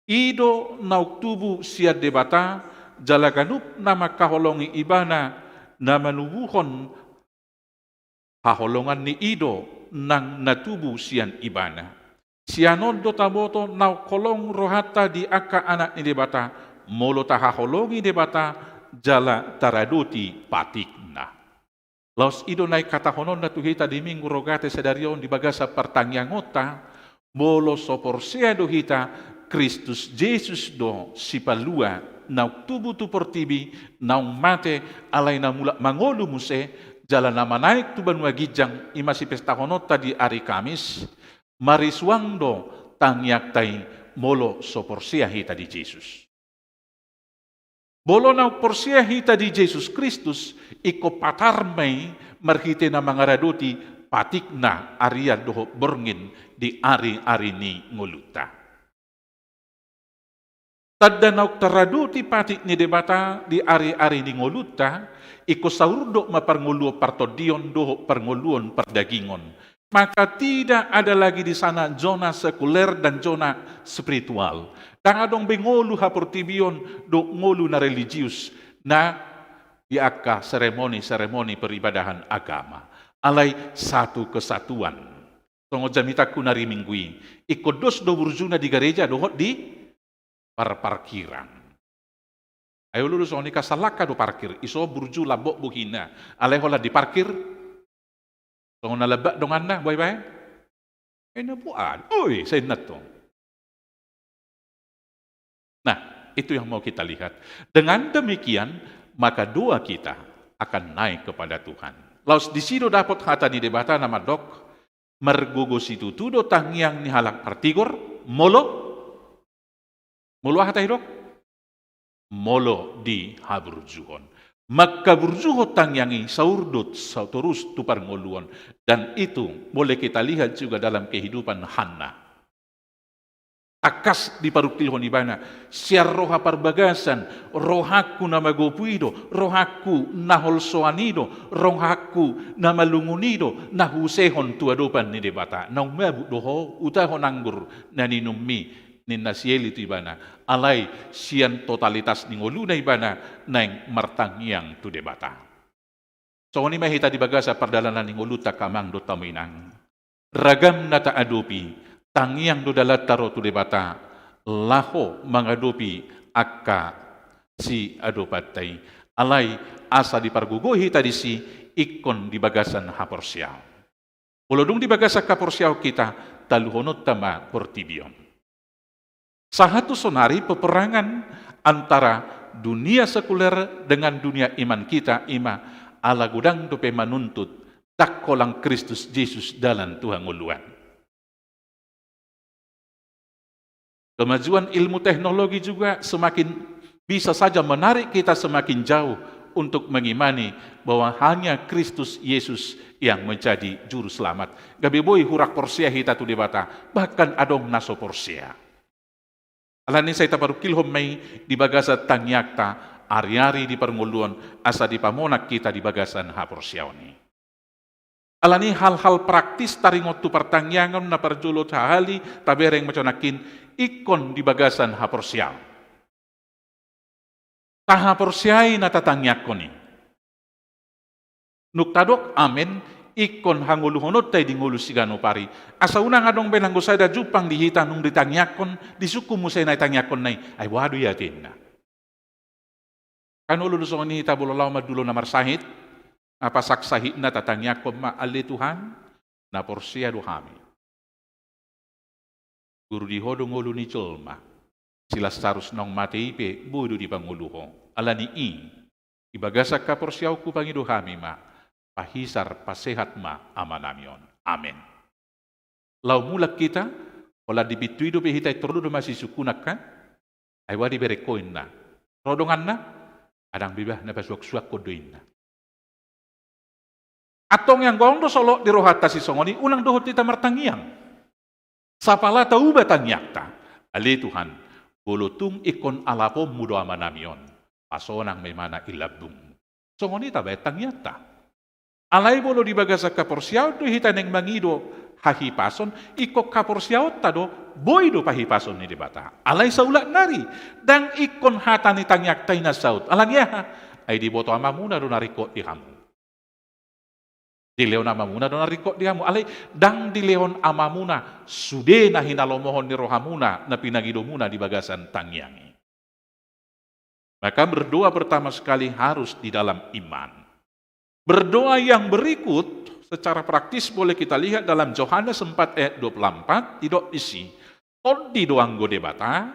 i do naung tubu sian Debata, jala ganup na mangkaholongi ibana na manubuhon haholongan ni i do nang na tubu sian ibana. Sian on do taboto naung holong rohanta di angka anak ni Debata, molo tahaholongi Debata jala taradoti patikna. Laos i do naeng hatahononna tu hita di Minggu Rogate sadari on di bagasan partangiangonta, molo so porsea do hita, Kristus Jesus do Sipalua, naung tubu tu portibi, naung mate, alai na mulak mangolu muse, jala na manaek tu banua ginjang, i ma sipestahononta di ari Kamis, marisuang do tangiangta i molo so porsea hita di Jesus. Molo naung porsea hita di Jesus Kristus, ingkon patar ma i marhite na mangaradoti patikna arian dohot borngin di ari-ari ni ngolunta. Tanda naung taradoti patik ni Debata di ari-ari ni ngolunta, ingkon saurdot ma parngoluon partondion dohot parngoluon pardagingon. Maka tidak ada lagi di sana zona sekuler dan zona spiritual. Ndang adong be ngolu haportibion dohot ngolu na religius na di angka seremoni-seremoni peribadahan agama. Alai satu kesatuan. Songon jamitangku na di Minggu i, ingkon dos do burjuna di gareja dohot di parparkiran. Ai olo do songon i, kan salangka do parkir, iso burju lambok bohina, alai holan diparkir, songon na lambak donganna, boi baen? Ai na boan, oi, sai na tong. Nah, itu yang mau kita lihat. Dengan demikian, maka doa kita akan naik kepada Tuhan. Laos disi do dapot hata ni Debata na mandok, margogo situtu do tangiang ni halak partigor, molo, molo aha tahe dok? Molo dihaburjuhon. Mangkaburjuhon tangiang i saurdot sa-, torus tu parngoluon. Dan itu boleh kita lihat juga dalam kehidupan Hanna. Tangkas diparungkilhon ibana, sian roha parbagasan, rohangku na magopu i do, rohangku na holsoan i do, rohangku na malungun i do, na huusehon tu adopan ni Debata. Naung mabuk do ho, utahon anggur na ninummi, ninna si Eli tu ibana. Alai sian totalitas ni ngoluna ibana naeng martangiang tu Debata. Songon i ma hita di bagasan pardalanan ni ngolunta angka amang dohot hamu inang. Ragam na taadopi, tangiang do dalanta ro tu Debata, laho mangadopi angka siadopanta i. Alai asa dipargogoi hita disi, ingkon di bagasan haporseaon. Molo dung di bagasan haporseaon hita, taluhononta ma portibi on. Sahat tu sonari peperangan antara dunia sekuler dengan dunia iman kita i ma ala godang dope manuntut, ndang holan Kristus Jesus dalan tu hangoluan. Kemajuan ilmu teknologi juga semakin bisa saja menarik kita semakin jauh untuk mengimani bahwa hanya Kristus Yesus yang menjadi juru selamat. Gabe boi hurang porsea hita tu Debata, bahkan adong na so porsea. Alani sai taparungkilhon ma i di bagasan tangiangta ari-ari di parngoluon, asa dipamonang hita di bagasan haporseaon i. Alani hal-hal praktis taringot tu partangiangon na parjolo tahali tabereng ma tu nangkin, ingkon di bagasan haporseaon. Tahaporseai na tatangiangkon i. Nung tadok amen, ingkon hangoluhononta i di ngolu siganup ari. Asa unang adong be nanggo sada jumpang di hita nung ditangiangkon, disungkun muse na ditangiangkonna i, ai boha do i atinna. Kan olo do songon i hita molo laho mandulo na marsahit, Apa saksahitna tatangiangkon ma, ale Tuhan, na porsea do hami. Guru, di Ho do ngolu ni jolma. Si Lasarus naung mate i pe boi do dipangolu Ho. Ala ni i, di bagasan haporseaonku pangido hami ma, pahisar pasehat ma amanami on. Amen. Laho mulak hita, holan di pintu i dope hita, intor do masisungkun angka. Ai boha dibereng Ho inna? Ro donganna, ndang bebas na pasuaksuakkon do inna. Antong anggo adong do solot di rohanta sisongon i, unang dohot hita martangiang. Sapala tauba tangiangta. Ale Tuhan, molo tung ingkon alaponmu do amanami on, pasonang ma ibana i lambungmu. Songon i tabaen tangiangta. Alai molo di bagasan haporseaon do hita naeng mangido hahipason, ingkon haporseaonta do, boi do pahipason ni Debata. Alai saulak nari, ndang ingkon hata ni tangiangta i na saut. Ala ni aha? Ai diboto Amamuna do na ringkot di hamu. Dilehon Amamuna do na ringkot di hamu. Alai ndang dilehon Amamuna sude na hinalomohon ni rohamuna, na pinangidomuna di bagasan tangiang i. Maka berdoa pertama sekali harus di dalam iman. Berdoa yang berikut secara praktis boleh kita lihat dalam Yohanes empat ayat dua puluh empat, didok disi, tondi do anggo Debata,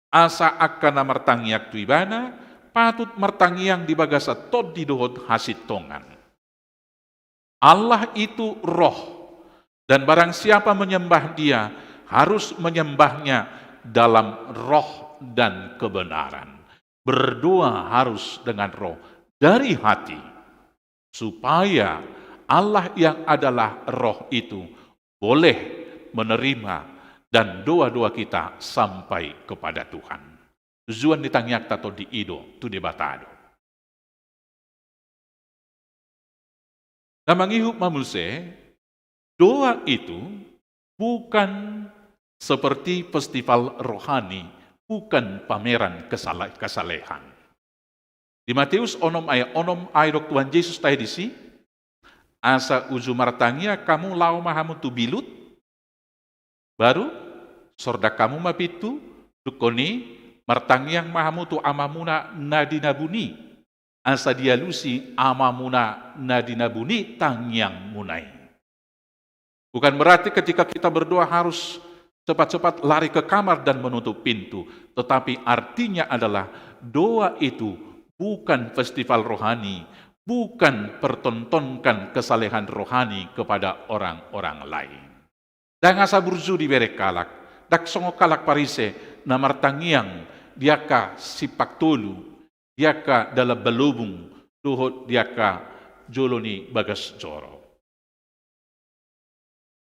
asa angka na martangiang tu Ibana patut martangiang di bagasan tondi dohot hasintongan. Allah itu roh, dan barang siapa menyembah Dia harus menyembahnya dalam roh dan kebenaran. Berdoa harus dengan roh, dari hati, supaya Allah yang adalah roh itu boleh menerima dan doa-doa kita sampai kepada Tuhan. Tujuan ni tangiangta tondi i do, tu Debata do. Na mangihut ma muse, doa itu bukan seperti festival rohani, bukan pameran kesale-, kesalehan. Di Matius onom ayat onom, ai didok Tuhan Jesus tahe disi, asa uju martangiang hamu laho ma hamu tu bilut, baru sordan hamu ma pintu, dungkon i martangiang ma hamu tu Amamuna na di na buni, asa dialusi Amamuna na di na buni tangiangmuna i. Bukan berarti ketika kita berdoa harus cepat-cepat lari ke kamar dan menutup pintu, tetapi artinya adalah doa itu bukan festival rohani, bukan pertontonkan kesalehan rohani kepada orang-orang lain. Ndang asa burju dibereng halak, ndang songon halak Parise na martangiang di angka simpang tolu, di angka dalan balobung, dohot di angka jolo ni bagas joro.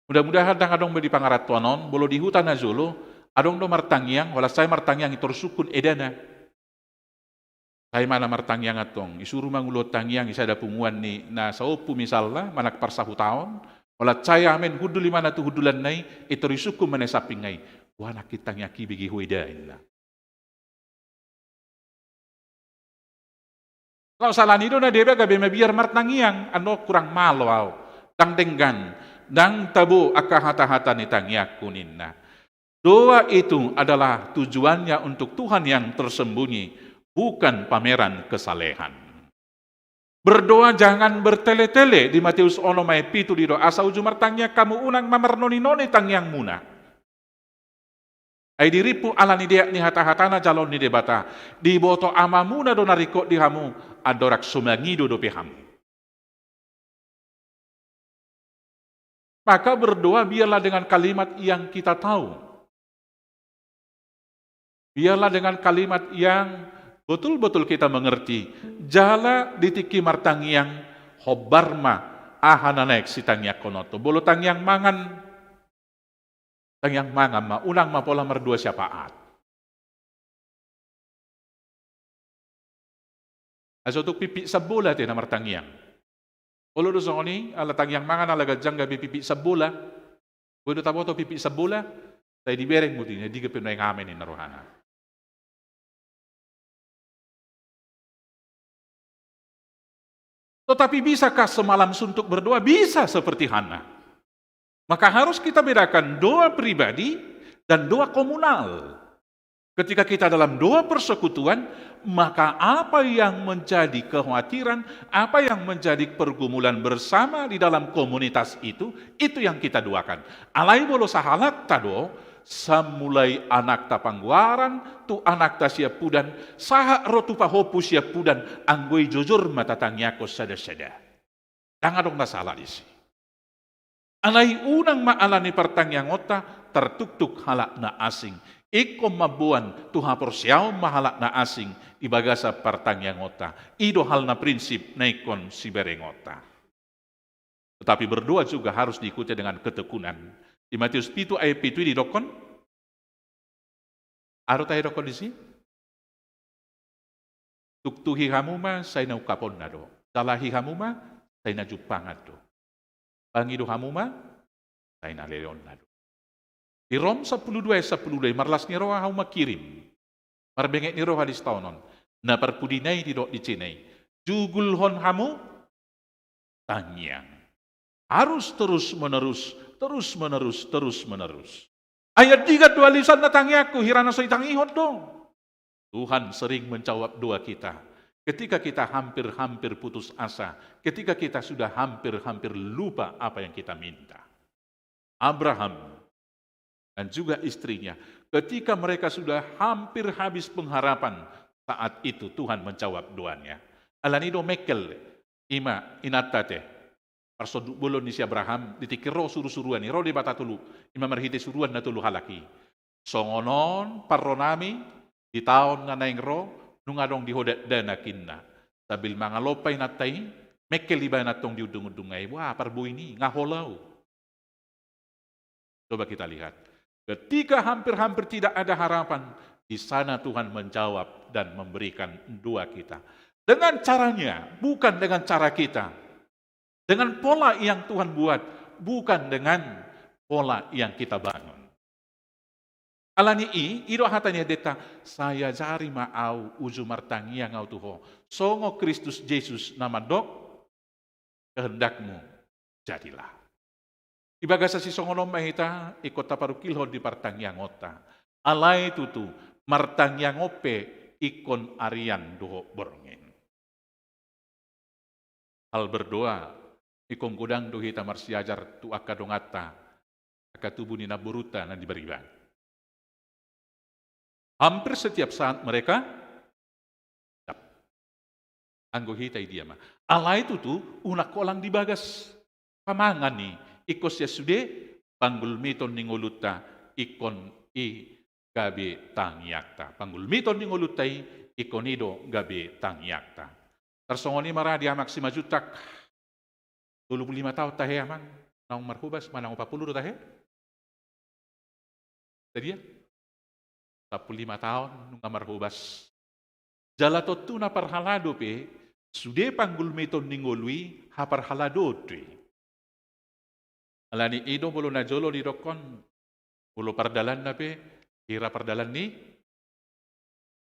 Mudah-mudahan ndang adong be di pangarantoan on, molo di huta na jolo, adong do martangiang, holan sai martangiang intor sungkun edana. Sai ma na martangiang antong, isuru mangulahon tangiang i sada punguan ni na saompu misalna, manang parsahutaon, holan sai amen hundul ibana tu hundulanna i, intor isungkun ma na i sampingna i, boha nangkin tangiangki, bege ho eda inna. Laos ala ni i do na deba gabe mabiar martangiang, annon hurang malo au, ndang denggan, ndang tabo angka hata-hata ni tangiangku ninna. Doa itu adalah tujuannya untuk Tuhan yang tersembunyi, bukan pameran kesalehan. Berdoa jangan bertele-tele, di Matius onom ayat pitu didok, asa uju martangiang hamu unang mamarnoni-noni tangiangmuna. Ai dirimpu ala ni deak ni hata-hatana jaloon ni Debata, diboto Amamuna do na ringkot di hamu, andorang so mangido dope hamu. Maka berdoa biarlah dengan kalimat yang kita tahu. Biarlah dengan kalimat yang betul-betul kita mengerti. Jala di tingki martangiang, hombar ma aha na naeng sitangiangkononta. Molo tangiang mangan, tangiang mangan ma, unang ma pola mardoa syafaat. Ai so tung pipit sambola ate na martangiang. Olo do songon i, ala tangiang mangan, ala ganjang gabe pipit sambola. Boi do taboto pipit sambola, sai dibereng muse, na diga pe nuaeng amen ninna rohana. Tetapi bisakah semalam suntuk berdoa? Bisa, seperti Hana. Maka harus kita bedakan doa pribadi dan doa komunal. Ketika kita dalam doa persekutuan, maka apa yang menjadi kekhawatiran, apa yang menjadi pergumulan bersama di dalam komunitas itu, itu yang kita doakan. Alai molo sahalakta do, sai mulai anakta panggoaran, tu anakta siampudan, sahat ro tu pahompu siampudan, anggo i jojor ma tatangiangkon sada-sada. Ndang adong na sala disi. Alai unang ma ala ni partangiangonta tartuktuk halak na asing. Ingkon mamboan tu haporseaon ma halak na asing di bagasan partangiangonta. I do hal na prinsip na ingkon siberengonta. Tetapi berdoa juga harus diikuti dengan ketekunan. Di Matius pitu ayat pitu i didokkon, aha do tahe dokkon disi? Tuktuhi hamu ma sai na ungkaponna do. Dalahi hamu ma sai na jumpangan do. Pangido hamu ma sai na leleonna do. Di Rom sampulu dua ayat sampulu dua i, marlas ni roha hamu mangkirim. Marbenget ni roha di sitaonon. Na parpudi nai didok di jolo i. Jugulhon hamu tangiang. Harus terus menerus, terus menerus, terus menerus. Ai andigan do aliusanna tangiangku, hira na so ditangihon do. Tuhan sering menjawab doa kita ketika kita hampir-hampir putus asa, ketika kita sudah hampir-hampir lupa apa yang kita minta. Abraham dan juga istrinya, ketika mereka sudah hampir habis pengharapan, saat itu Tuhan menjawab doanya. Alani do mengkel, ima inanta te, parsonduk bolon ni si Abraham, di tingki ro suru-suruan i, ro Debata tolu, ima marhite suruan na tolu halak i. Songon on parronami, di taon na naeng ro, nunga adong di ho dakdanak inna. Sambil mangalompa inanta i, mengkel ibana antong di undung-undung i, wah, parbue ni, nga holau. Coba kita lihat. Ketika hampir-hampir tidak ada harapan, di sana Tuhan menjawab dan memberikan doa kita. Dengan caranya, bukan dengan cara kita. Dengan pola yang Tuhan buat, bukan dengan pola yang kita bangun. Alani i, i do hata ni endenta, sai ajari ma au uju martangiang au tu ho, songon Kristus Jesus na mandok, kehendakmu jadilah. Di bagasan sisongon on ma hita ingkon taparungkilhon di partangiangonta. Alai tutu, martangiang on pe ingkon arian dohot borngin. Hal berdoa ingkon godang do hita marsiajar tu angka donganta, angka tubu ni namborunta na di bariba. Hampir setiap saat mereka cap. Anggo hita i dia ma. Alai tutu, unang holan di bagas pamangan i, ingkon sian sude panggulmiton ni ngolunta, ingkon i gabe tangiangta. Panggulmiton ni ngolunta i, ingkon i do gabe tangiangta. Tarsongon i ma ra di Amang Simanjuntak. Tolu pulu lima taon tahe, Amang, naung marhobas, manang opat pulu do tahe? Sadia? Sampulu lima taon nunga marhobas. Jala tontu na parhalado pe, sude panggulmiton ni ngolu i haparhaladoon do i. Alani i do molo najolo didokkon, molo pardalanna pe, hira pardalan ni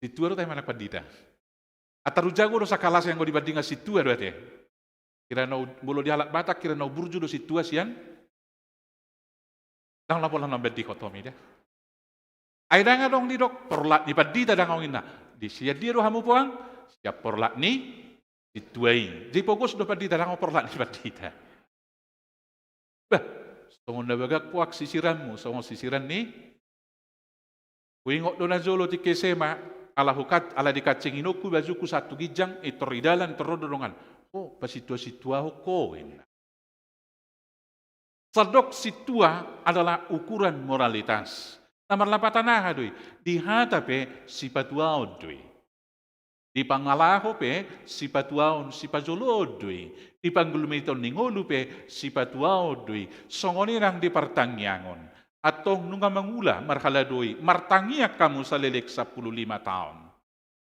sintua do tahe manang pandita. Antar ujago do sakalas i anggo dibandingan sintua do ate. Hira na u-, molo di halak Batak, hira na uburju do sintua sian, ndang lapo laho nambandinghon hami da. Ai ndang adong didok porlak ni pandita ndang adong inna. Di sian dia do hamu puang? Sian porlak ni sintua i. Jadi pogos do pandita, ndang adong porlak ni pandita. Bah, songon na bagak puang sisiranmu, songon sisiran ni. Huingot do najolo tingki S M A, ala hukat-, ala dikancing inongku bajungku sahat tu ginjang, intor di dalan, intor ro do dongan. O, pasintua-sintuahon ho, inna. Sandok sintua adalah ukuran moralitas. Na marlapatan aha do i? Di hata pe sipatuaon do i. Di pangalaho pe sipatuaon, sipajoloon do i. Di panggulmiton ni ngolu pe sipatuaon do i. Songon i nang di partangiangon. Antong nunga mangula marhalado i, martangiang hamu saleleng sampulu lima taon.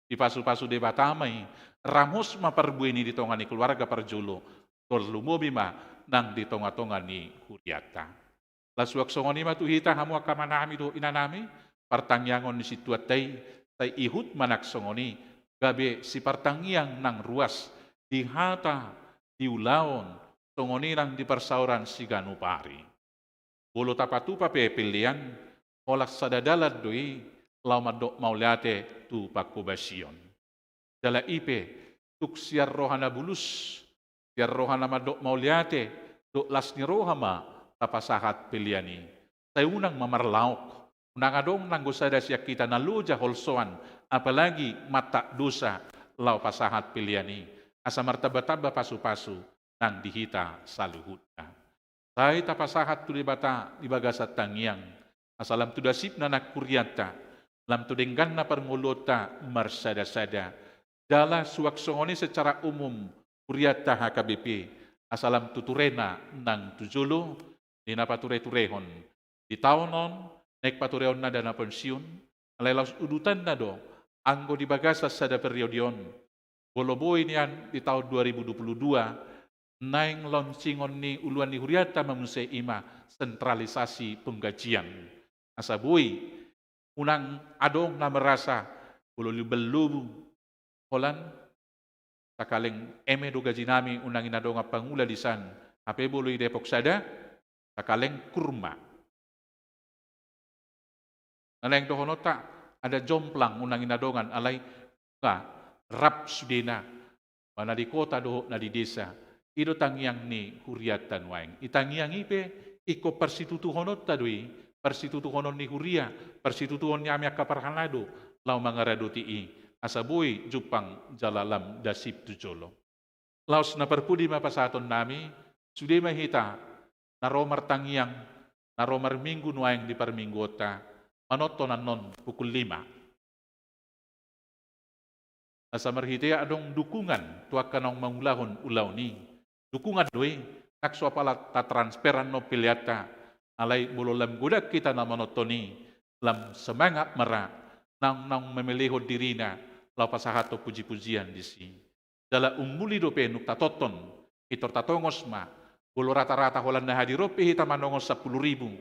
Dipasu-pasu Debata ma i, ramos ma parbue ni di tonga ni keluarga parjolo, tarlumobi ma nang di tonga-tonga ni hurianta. Laos suang songon i ma tu hita, hamu angka amanami dohot inanami, partangiangon ni sintuanta i, sai ihut ma nang songon i, gabe sipartangiang nang ruas, di hata, di ulaon, songon i nang di parsaoran siganup ari. Molo tapatupa pe pelean, holan sada dalan do i, laho mandok mauliate tu panghobasion. Jala i pe, tung sian roha na bulus, sian roha na mandok mauliate, dohot las ni roha ma tapasahat pelean i. Sai unang ma marlaok, unang adong nanggo sada sian hita na loja holsoan, apalagi mantak dosa laho pasahat pelean i. Asa martambatamba pasupasu nang di hita saluhutna. Sai tapasahat tu Debata di bagasan tangiang, asa lam tu dasipna nang hurianta, lam tu dengganna parngoluonta marsadasada. Jala suang songon i secara umum hurianta H K B P, asa lam tu turena nang tu jolo, di na patureturehon di taon on, naeng patureonna dana pensiun, alai laos udutanna do, anggo di bagasan sada periode on, molo boi nian di taon dua ribu dua puluh dua, naeng launching-on ni uluan ni hurianta ma muse, i ma sentralisasi penggajian. Asa boi, unang adong na merasa molo lumban lobu holan, sakaleng eme do gajinami, unang i na dongan pangula di san, hape molo i Depok sada, sakaleng kurma. Na naeng dohononta, ada jomplang, unang i na dongan, alai nga rap sudena, mana di kota dohot na di desa. I do tangiang ni hurianta nuaeng. I tangiang i pe, ingkon parsitutuhononta do i, parsitutuhonon ni huria, parsitutuhon ni hami angka parhalado, laho mangaradoti i, asa boi jumpang jala lam dasip tu jolo. Laos na parpudi ma pasahatonnami, sude ma hita, na ro martangiang, na ro marminggu nuaeng di parmingguonta, manonton annon pukul lima. Asa marhite adong dukungan tu angka naung mangulahon ulaon i. Dukungan do i, nang so apala tatransfer annon peleanta, alai molo lam godang hita na manonton i, lam semangat ma ra, naung, naung mamelehon dirina, laho pasahathon pujipujian disi. Jala ummuli dope nunga tatonton, pintor tatongos ma, molo ratarata holan na hadir on pe hita manongos sampulu ribu.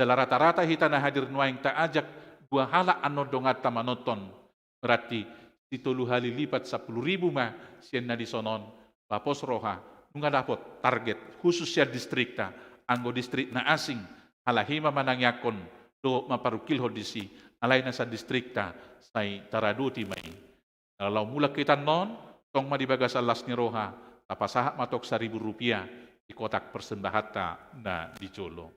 Jala ratarata hita na hadir nuaeng taajak dua halak annon donganta manonton. Berarti sitolu hali lipat sampulu ribu ma sian na dison on, ba pos roha, nunga dapot target khusus sian distrikta, anggo distrik na asing, halak i ma manangiangkon, dohot mamparungkilhon disi, alai na sian distrikta, sai taradoti ma i. Laho mulak hita annon, tong ma di bagasan las ni roha, tapasahat ma tong saribu rupiah, di kotak persembahanta na di jolo.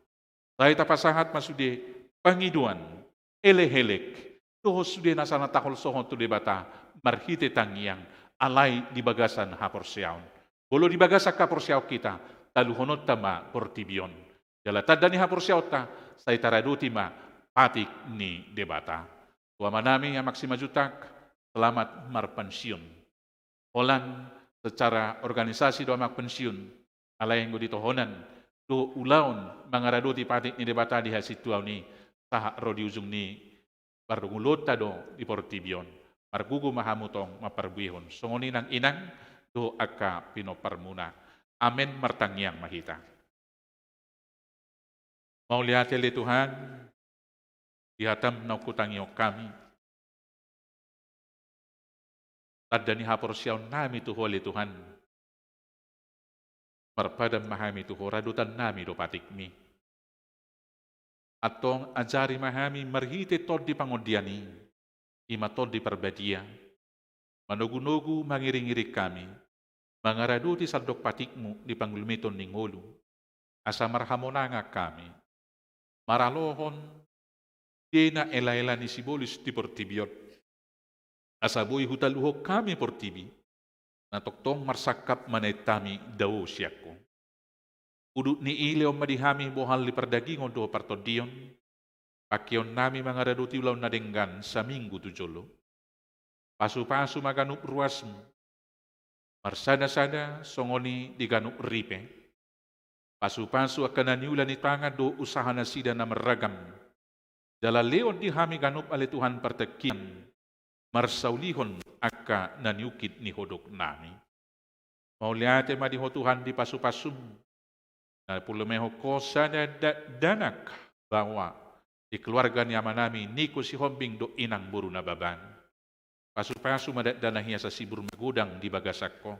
Sai tapasahat ma sude pangidoan, elek-elek, dohot sude na sala taholsohon tu Debata, marhite tangiang, alai di bagasan haporseaon. Molo di bagasan haporseaon hita, taluhononta ma portibi on. Jala tanda ni haporseaonta, sai taradoti ma patik ni Debata. Tu amanami Amang Simanjuntak, selamat marpensiun. Holan secara organisasi do Amang pensiun, alai anggo di tohonan, dohot ulaon mangaradoti patik ni Debata di hasintuaon i, sahat ro di ujung ni parngoluonta do di portibi on. Margogo ma hamu tong mamparbuehon, songon i nang inang, dohot angka pinomparmuna. Amen, martangiang ma hita. Mauliate ale Tuhan, di hataM naung hutangihon hami. Tanda ni haporseaonnami tu Ho ale Tuhan. Marpadan ma hami tu Ho, radotannami do patikMi. Antong ajari ma hami marhite Tondi Pangondian i, i ma Tondi Parbadia, manogunogu mangiringiring hami, mangaradoti sandok patikMu di pangulimeton ni ngolu, asa marhamonangan hami, maralohon sude na elaela ni sibolis di portibi on, asa boi hutaluhon hami portibi, na tongtong marsangkap manaek hami dao sian Ho. Udut ni i lehon ma di hami bohal ni pardagingon dohot partondion, pangkeonnami mangaradoti ulaon na denggan saminggu tu jolo. Pasupasu ma ganup ruasMu, marsadasada songon i di ganup ripe. Pasupasu angka na niula ni tangan dohot usaha nasida na marragam. Jala lehon di hami ganup ale Tuhan partingkian, marsaulihon angka na niungkit ni hodoknami. Mauliate ma di Ho Tuhan di pasupasu na pulumehon Ho sada dakdanak baoa di keluarga ni amanami Niko Sihombing dohot inang boru Nababan. Pasupasu ma dakdanak i asa sibur magodang di bagasan Ho.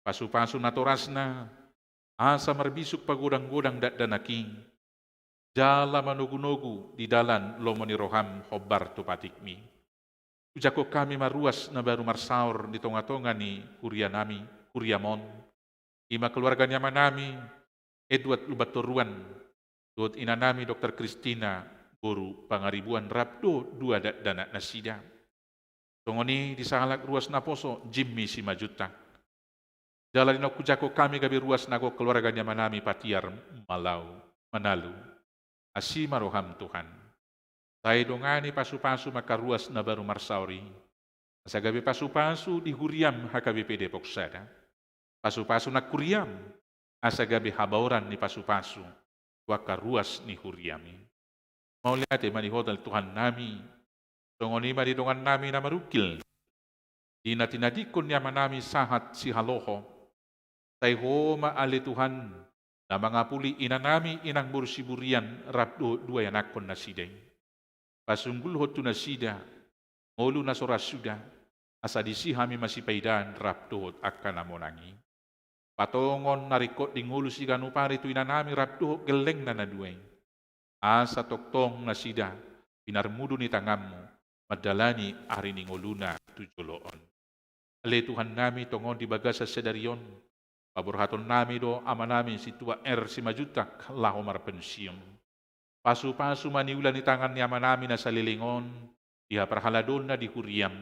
Pasupasu natorasna asa marbisuk pagodanggodang dakdanak i. jala manogunogu di dalan lomo ni roham hombar tu patikmi. Ujangkon hami ma ruas na baru marsaor di tongatonga ni huria nami, huriam on, i ma keluarga ni amanami Edward Lumbantoruan dohot inanami Dokter Kristina boru Pangaribuan rap dohot dua dakdanak nasida. Songon i di sahalak ruas naposo Jimmy Simanjuntak. Jala di naung hujangkon hami gabe ruas na gok keluarga ni amanami Patiar Malau, Manalu. Asi ma roham Tuhan. Sai dongani pasupasu ma angka ruas na baru marsaor i, asa gabe pasupasu di huriam H K B P Depok Sada. Pasupasu nang huriam, asa gabe habaoran ni pasupasu tu angka ruas ni huriam i. Mauliate ma di Ho ale Tuhan nami. Songon i ma di dongan nami na marungkil di na tinadingkon ni amanami sahat Sihaloho. Sai Ho ma ale Tuhan na mangapuli inanami inang boru Siburian rap dohot dua ianakkon nasida i. Pasunggulhon tu nasida ngolu na so ra suda, asa disi hami masipaidaan rap dohot angka na monang i. Patongon na ringkot di ngolu siganup ari tu inanami rap dohot gellengna na dua i, asa tongtong nasida pinarmudu ni tanganmu mandalani ari ni ngoluna tu jolo on. Ale Tuhan nami, tongon di bagasan sadari on paborhaton nami do amanami Sintua R Simanjuntak laho marpensiun. Pasupasu ma niula ni tangan ni amanami na saleleng on di haparhaladoonna di huriam,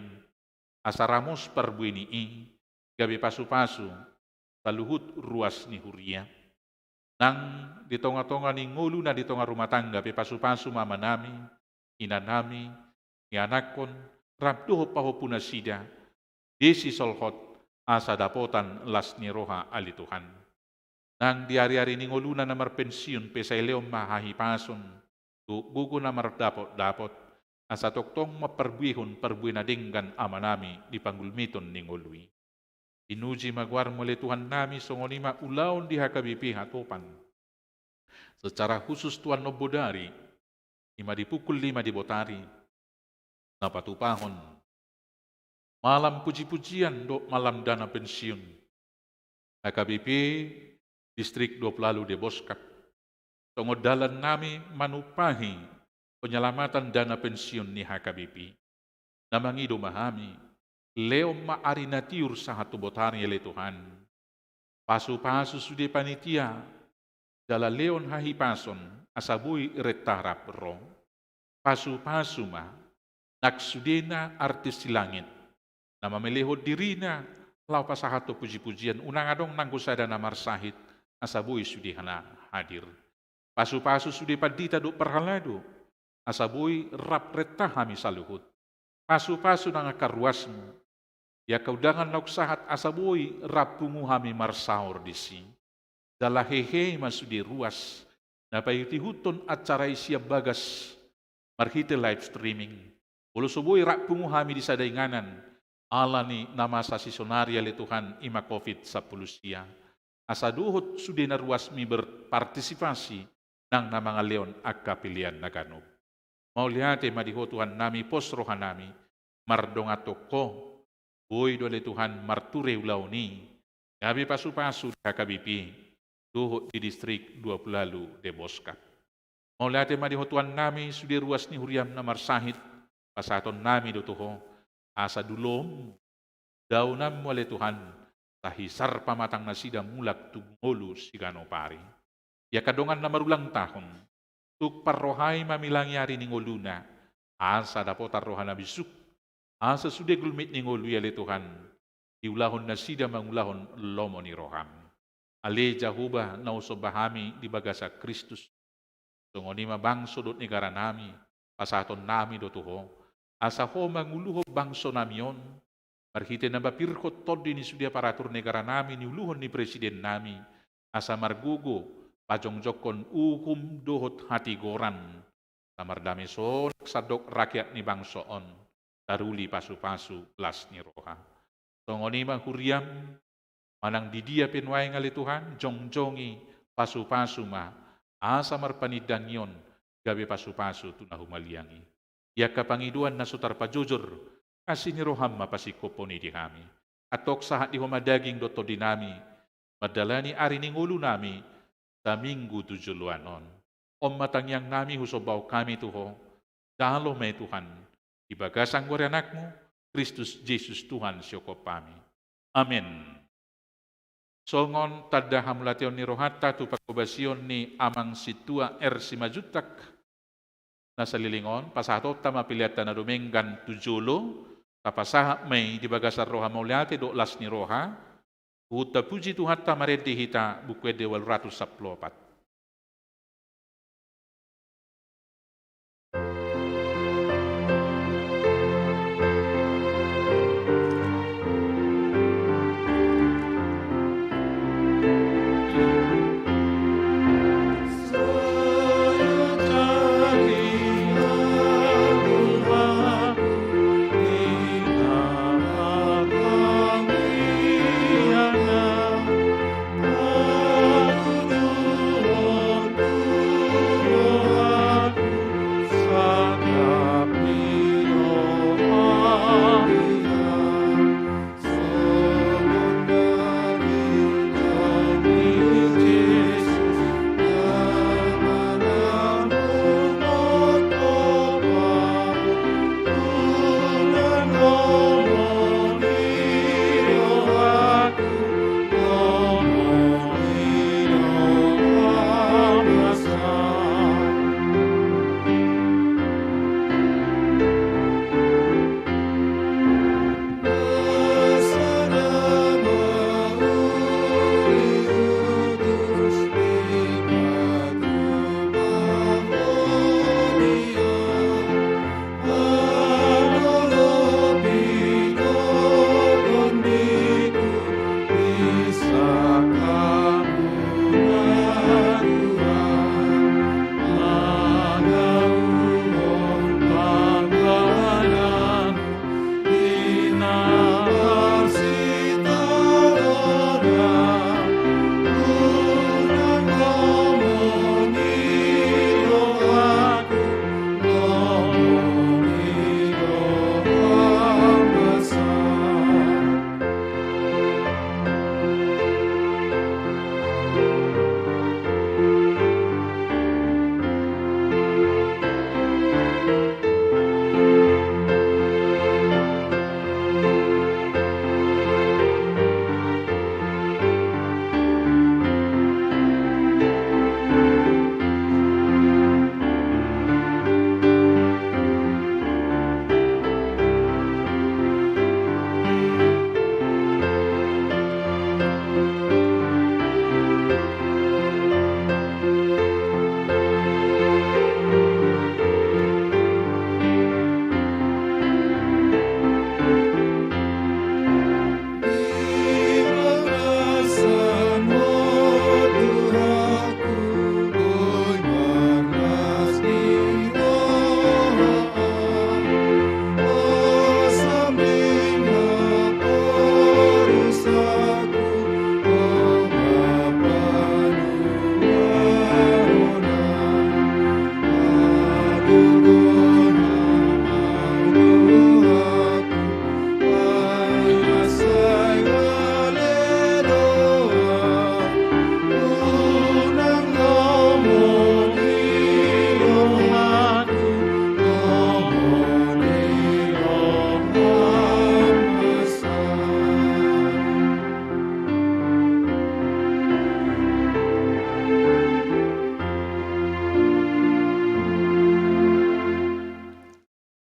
asa ramos parbue ni i, gabe pasupasu saluhut ruas ni huria. Nang di tongatonga ni ngoluna di tonga rumah tangga pe pasupasu ma amanami, inanami, ianakkon rap dohot pahompu nasida, disi solhot asa dapotan las ni roha ale Tuhan. Nang di ariari ni ngoluna na marpensiun pe sai lehon ma hahipason dohot gogo na mardapotdapot, asa tongtong mamparbuehon parbue na denggan amanami di panggulmiton ni ngolu i. Pinuji ma goarmu ale Tuhan nami, songon i ma ulaon di H K B P Hatopan. Secara khusus tu annon bodari, i ma di pukul lima di botari, na patupahon malam pujipujian dohot malam dana pensiun H K B P Distrik Dua Pulu Ualu Deboskap. Songon dalan nami manumpahi penyelamatan dana pensiun ni H K B P, na mangido ma hami, lehon ma ari na tiur sahat tu botari ale Tuhan. Pasupasu sude panitia, jala lehon hahipason asa boi renta rap ro. Pasupasu ma nang sudena artis silangit na mamelehon dirina laho pasahathon pujipujian, unang adong nanggo sada na marsahit, asa boi sudena hadir. Pasupasu sude pandita dohot parhalado, asa boi rap renta hami saluhut. Pasupasu nang angka ruasmu di angka undangan naung sahat, asa boi rap pungu hami marsaor disi. Jala hehe ma sude ruas na paihuthon acara i sian bagas marhite live streaming. Molo so boi rap pungu hami di sada inganan ala ni na masa sisonari ale Tuhan, i ma covid sampulu sia, asa dohot sude na ruasmi berpartisipasi nang na mangalehon angka pelean na ganup. Mauliate ma di Ho Tuhan nami, pos roha nami mardongan tu Ho. Boi do ale Tuhan marture ulaon i, gabe pasupasu di H K B P dohot di Distrik Dua Pulu Ualu Deboskap. Mauliate ma di Ho Tuhan nami, sude ruas ni huriam na marsahit pasahaton nami do tu Ho, asa dulom daonanmu ale Tuhan, tahisar pamatang nasida mulak tu ngolu siganup ari. Di angka dongan na marulang tahun, tung parrohai ma milangi ari ni ngoluna, asa dapotan roha na bisuk, asa sude gulmit ni ngolu i ale Tuhan, diulahon nasida mangulahon lomo ni roham. Ale Jahowa na husomba hami di bagasan Kristus, songon i ma bangso dohot negara nami pasahaton nami do tu Ho, asa Ho manguluhon bangso nami on, marhite na mapirhon tondi ni sude aparatur negara nami, niuluhon ni presiden nami, asa margogo pajongjongkon uhum dohot hatigoran, na mardame sonang sandok rakyat ni bangso on, taruli pasupasu las ni roha. Songon i ma huriam, manang di dia pe nuaeng ale Tuhan, jongjongi, pasupasu ma, asa marpanindangion gabe pasupasu tu na humaliang i. Di angka pangidoan na so tarpajojor, asi ni roham ma pasingkophon i di hami. Antong sahat di Ho ma daging dohot tondi nami mandalani ari ni ngolu nami saminggu tu joloan on. On ma tangiang nami husombahon hami tu Ho. Jalo ma i Tuhan, di bagasan goar ni Anakmu, Kristus Jesus Tuhan sihophop hami. Amen. Songon tanda hamauliateon ni rohanta tu parhobasion ni Amang Sintua R. Simanjuntak na saleleng on, pasahatonta ma peleanta na dumenggan tu jolo, tapasahat ma i di bagasan roha mauliate dohot las ni roha, huhut tapuji Tuhanta marende hita, Buku Ende ualu ratus sampulu opat.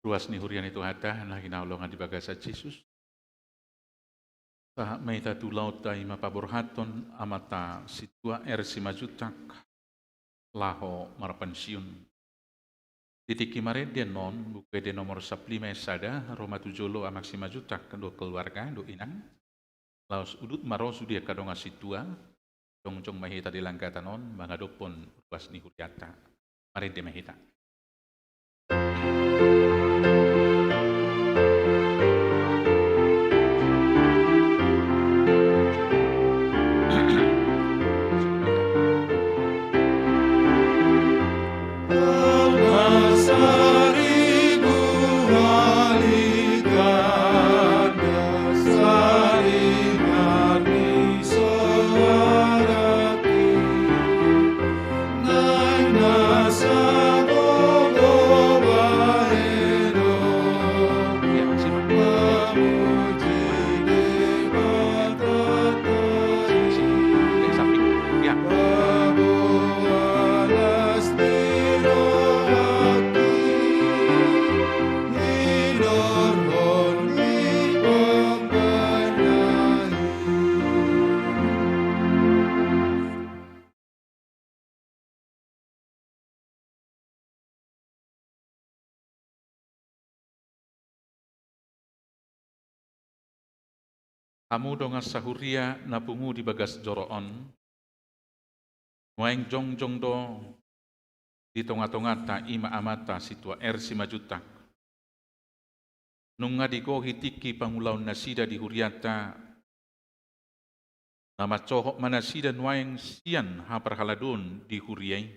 Ruas ni huria ni Tuhanta na hinaholongan di bagasan Jesus. Sahat ma hita tu ulaonta, i ma paborhathon Amanta Sintua R. Simanjuntak laho marpensiun. Di tingki marende annon, Buku Ende nomor sampulu lima ayat sada, ro ma tu jolo Amang Simanjuntak dohot keluarga dohot inang. Laos udut ma ro sude angka dongan sintua, jongjong ma hita di langgatan on mangadophon ruas ni hurianta. Marende ma hita. Hamu dongan sahuria na pungu di bagas joro on, nuaeng jongjong do di tonga-tonganta i ma amanta Sintua R. Simanjuntak. Nunga digohi tingki pangulaon nasida di hurianta, na mansohot ma nasida nuaeng sian haparhaladoon di huria i.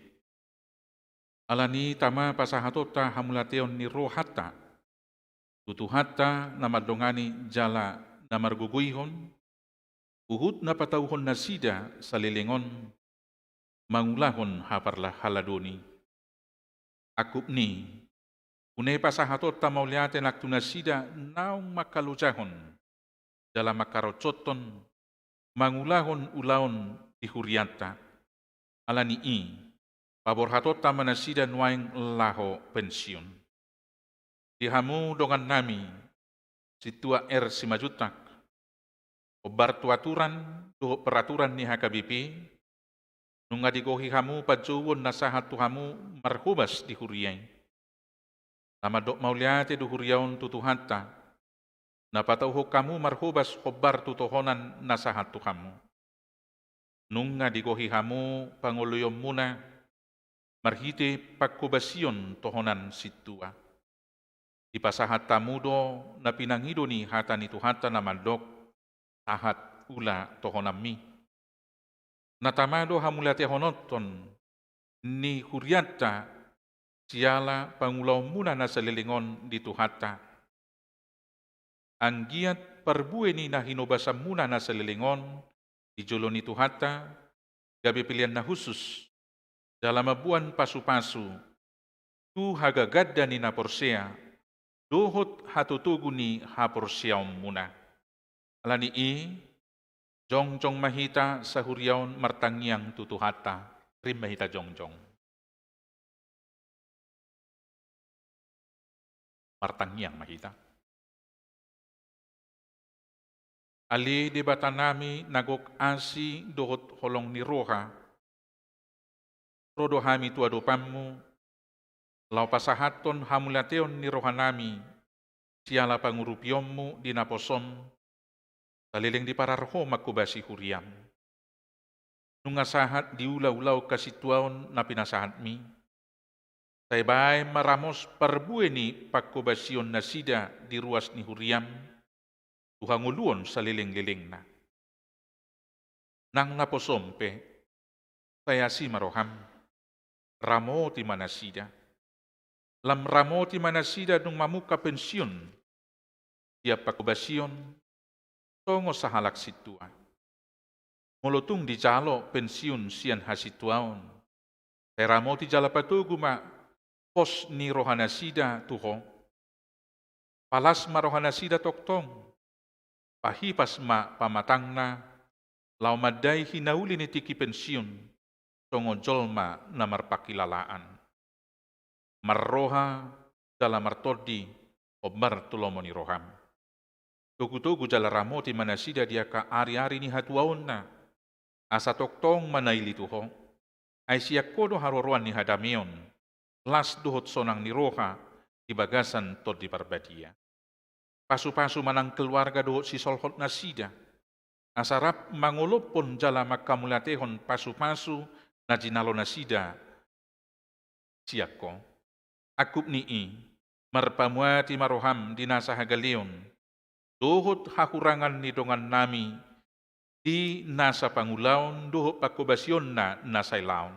Alani i tama pasahatonta hamauliateon ni rohanta tu Tuhanta na mandongani jala na margogoihon, huhut na patauhon nasida saleleng on mangulahon haparhaladoon i. Angkup ni i, unang pasahatonta mauliate nang tu nasida naung mangkalojahon jala mangkarochothon mangulahon ulaon di hurianta. Alani i, paborhatonta ma nasida nuaeng laho pensiun. Di hamu dongannami Sintua R. Simanjuntak, hombar tu aturan dohot peraturan ni H K B P, nunga digohi hamu panjouon na sahat tu hamu marhobas di huria i. Na mandok mauliate do huria on tu Tuhanta, na patauhon hamu marhobas hombar tu tohonan na sahat tu hamu. Nunga digohi hamu pangoloionmuna marhite panghobasion tohonan sintua. Dipasahat hamu do na pinangido ni hata ni Tuhanta na mandok, sahat ula tohonanmi. Na tama do hamauliatehononton ni hurianta siala pangulaonmuna na saleleng on di Tuhanta. Anggiat parbue ni na hinobasanmuna na saleleng on di jolo ni Tuhanta, gabe pelean na hushus, jala mamboan pasupasu tu hagaganda ni na porsea dohot hatotogu ni haporseaonmuna. Alani i, jongjong ma hita sahuria on martangiang tu Tuhanta. Rap ma hita jongjong. Martangiang ma hita. Ale Debatanami na gok asi dohot holong ni roha, ro do hami tu adopanmu, laho pasahathon hamauliateon ni rohanami siala pangurupionmu di naposom, saleleng diparar ho manghobasi huriam. Nunga sahat diula ulaon hasintuaon na pinasahatmi, sai baen ma ramos parbue ni panghobasion nasida di ruas ni huriam tu hangoluan salelenglelengna. Nang naposom pe, sai asi ma roham, ramoti ma nasida. Lam ramoti ma nasida dung mamungka pensiun sian panghobasion songon sahalak sintua. Molo tung dijalo pensiun sian hasintuaon, sai ramoti jala patogu ma pos ni rohanasida tu ho. Palas ma rohanasida tongtong, pahipas ma pamatangna, laho mandai hinauli ni tingki pensiun songon jolma na marpanghilalaan. Marroha jala martondi hombar tu lomo ni roham. Togutogu jala ramoti ma nasida di angka ariari ni hatuaonna, asa tongtong manaili tu ho. Ai sian ho do haroroan ni hadameon, las dohot sonang ni roha di bagasan Tondi Parbadia. Pasupasu ma nang keluarga dohot sisolhotnasida, asa rap mangolophon jala manghamauliatehon pasupasu na jinalonasida sian ho. Angkup ni i, marpamuati ma roham di nasa hagaleon dohot hahurangan ni dongannami di nasa pangulaon dohot panghobasionna na sailaon.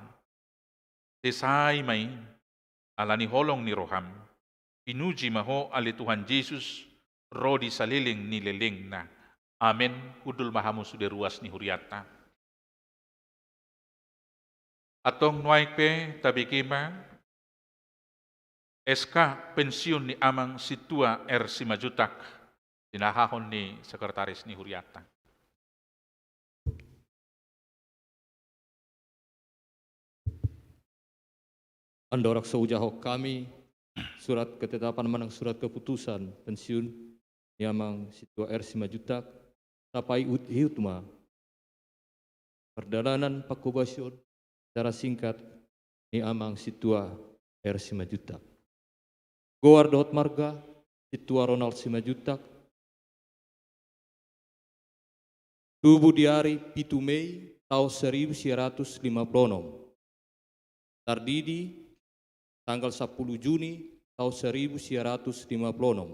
Sesai ma i, ala ni holong ni roham, pinuji ma ho ale Tuhan Jesus, ro di saleleng ni lelengna. Amen. Hundul ma hamu sude ruas ni hurianta. Antong nuaeng pe tabege ma S K pensiun ni Amang Sintua R. Simanjuntak, sinahahon ni sekretaris ni hurianta. Andorang so hujahahon hami surat ketetapan manang surat keputusan pensiun ni Amang Sintua R. Simanjuntak, tapaihutihut ma pardalanan panghobasion secara singkat ni Amang Sintua R. Simanjuntak. Goar dohot marga, Sintua Ronald Simanjuntak. Tubu di ari pitu Mei taon saribu sia ratus lima pulu onom. Tardidi tanggal sampulu Juni taon saribu sia ratus lima pulu onom.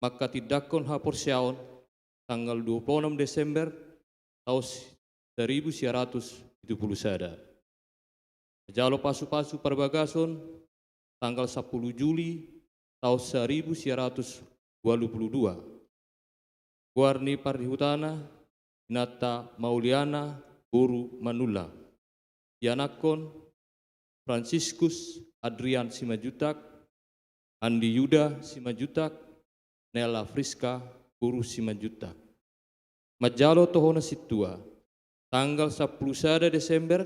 Manghatindanghon haporseaon tanggal dua pulu onom Desember taon saribu sia ratus pitu pulu sada. Manjalo pasupasu parbagason tanggal sampulu Juli taon saribu sia ratus ualu pulu dua. Goar ni parihutana, inanta Mauliana boru Manula. Ianakhon Franciscus Adrian Simanjuntak, Andi Yuda Simanjuntak, Nela Friska boru Simanjuntak. Manjalo tohonan sintua, tanggal sampulu sada Desember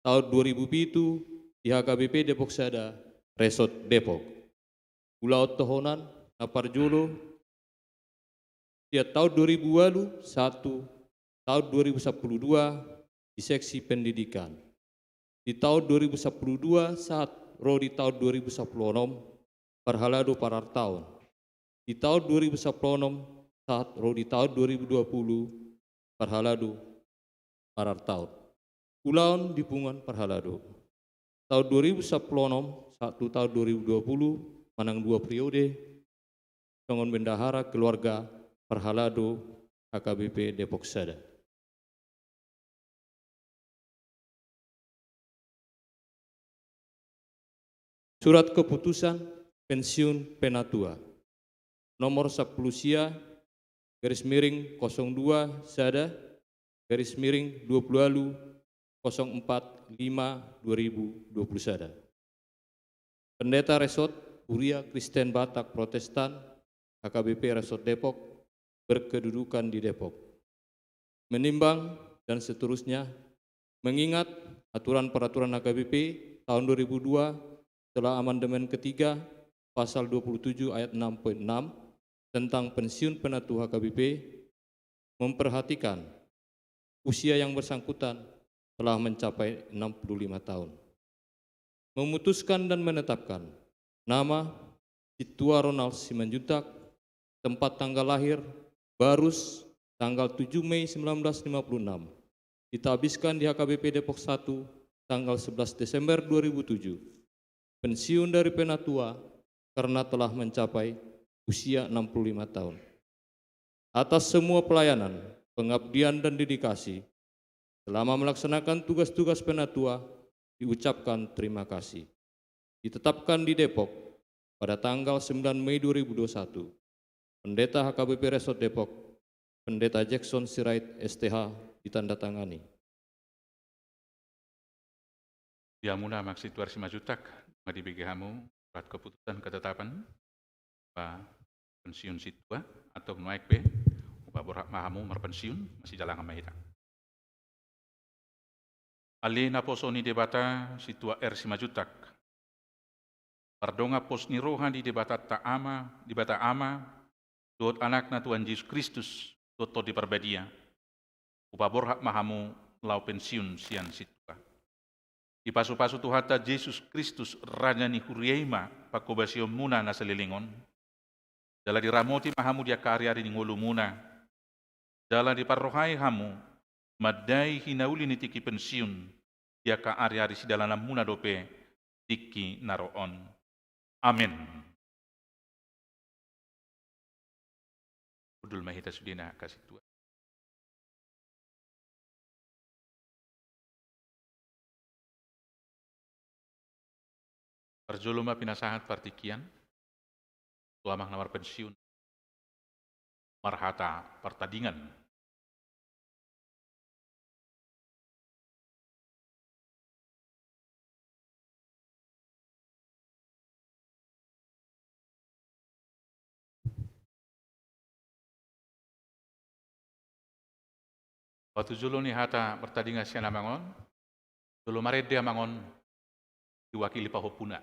taon dua ribu pitu di H K B P Depok Sada, Resort Depok. Ulaon tohonan na parjolo, sian taon dua ribu ualu sahat tu taon dua ribu sampulu dua di seksi pendidikan. Di taon dua ribu sampulu dua sahat ro di taon dua ribu sampulu onom, parhalado parartaon. Di taon dua ribu sampulu onom sahat ro di taon dua ribu dua pulu, parhalado parartaon. Ulaon di punguan parhalado. Taon dua ribu sampulu onom sahat tu taon dua ribu dua pulu, manang dua periode, songon bendahara keluarga parhalado H K B P Depok Sada. Surat keputusan pensiun penatua nomor sampulu sia, garis miring kosong dua sada, garis miring dua pulu ualu, kosong empat lima dua ribu dua puluh sada. Pendeta Resort Huria Kristen Batak Protestan, H K B P Resort Depok, berkedudukan di Depok. Menimbang dan seterusnya, mengingat aturan peraturan H K B P tahun dua ribu dua setelah amandemen ketiga pasal dua puluh tujuh ayat enam poin enam tentang pensiun penatua H K B P, memperhatikan usia yang bersangkutan telah mencapai enam puluh lima tahun. Memutuskan dan menetapkan nama Sintua Ronald Simanjuntak, tempat tanggal lahir Barus, tanggal tujuh Mei sembilan belas lima puluh enam, ditahbiskan di H K B P Depok Satu, tanggal sebelas Desember dua ribu tujuh. Pensiun dari penatua karena telah mencapai usia enam puluh lima tahun. Atas semua pelayanan, pengabdian, dan dedikasi selama melaksanakan tugas-tugas penatua, diucapkan terima kasih. Ditetapkan di Depok pada tanggal sembilan Mei dua ribu dua puluh satu. Pendeta H K B P Resort Depok, Pendeta Jackson Sirait, S T H, ditandatangani. Di hamuna amang Sintua Simanjuntak, nunga dibege hamu surat keputusan ketetapan ba pensiun sintua, antong nuaeng pe hupaborhat ma hamu marpensiun, masidalangan ma hita. Ale naposo ni Debata Sintua R. Simanjuntak, pardongan pos ni roha ni Debatanta Ama, Debata Ama, dohot Anakna Tuhan Jesus Kristus, dohot Tondi Parbadia, hupaborhat ma hamu laho pensiun sian sintua. Dipasupasu Tuhanta Jesus Kristus, Raja ni huria i ma panghobasionmuna na saleleng on. Jala diramoti ma hamu di angka ariari ni ngolumuna. Jala diparrohai hamu mandai hinauli ni tingki pensiun di angka ariari sidalananmuna dope tingki na ro on. Amen. Hundul ma hita sudena, angka sintua. Parjolo ma pinasahat partingkian tu amang na marpensiun marhata partadingan. Patujolo ni hata partadingan sian amang on, jolo marende amang on diwakili pahompuna.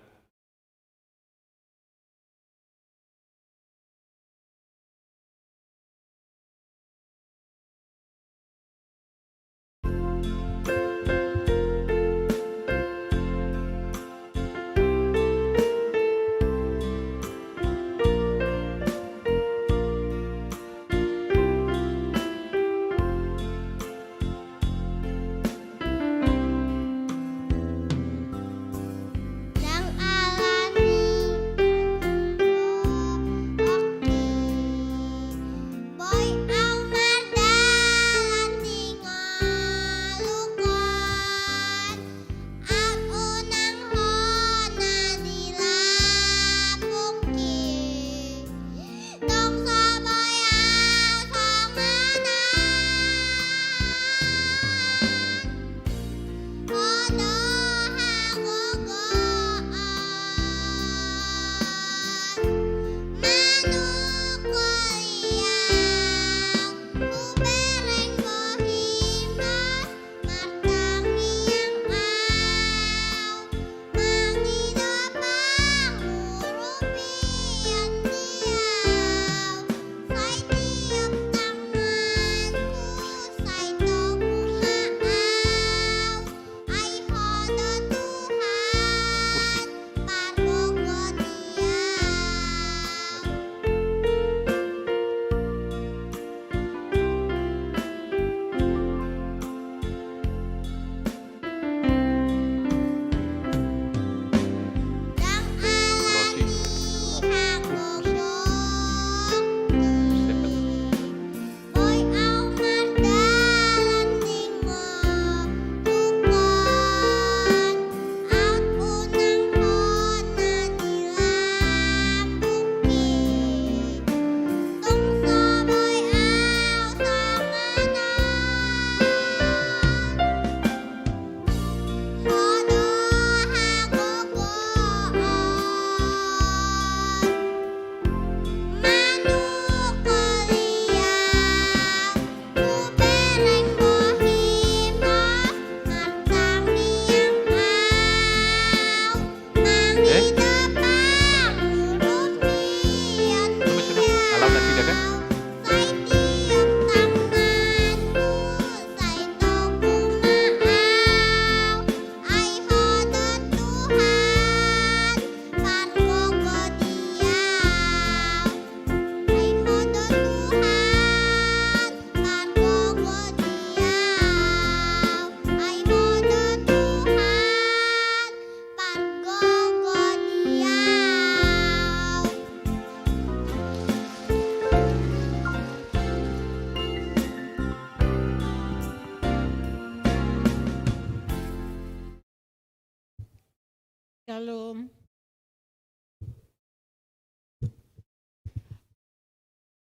Shalom.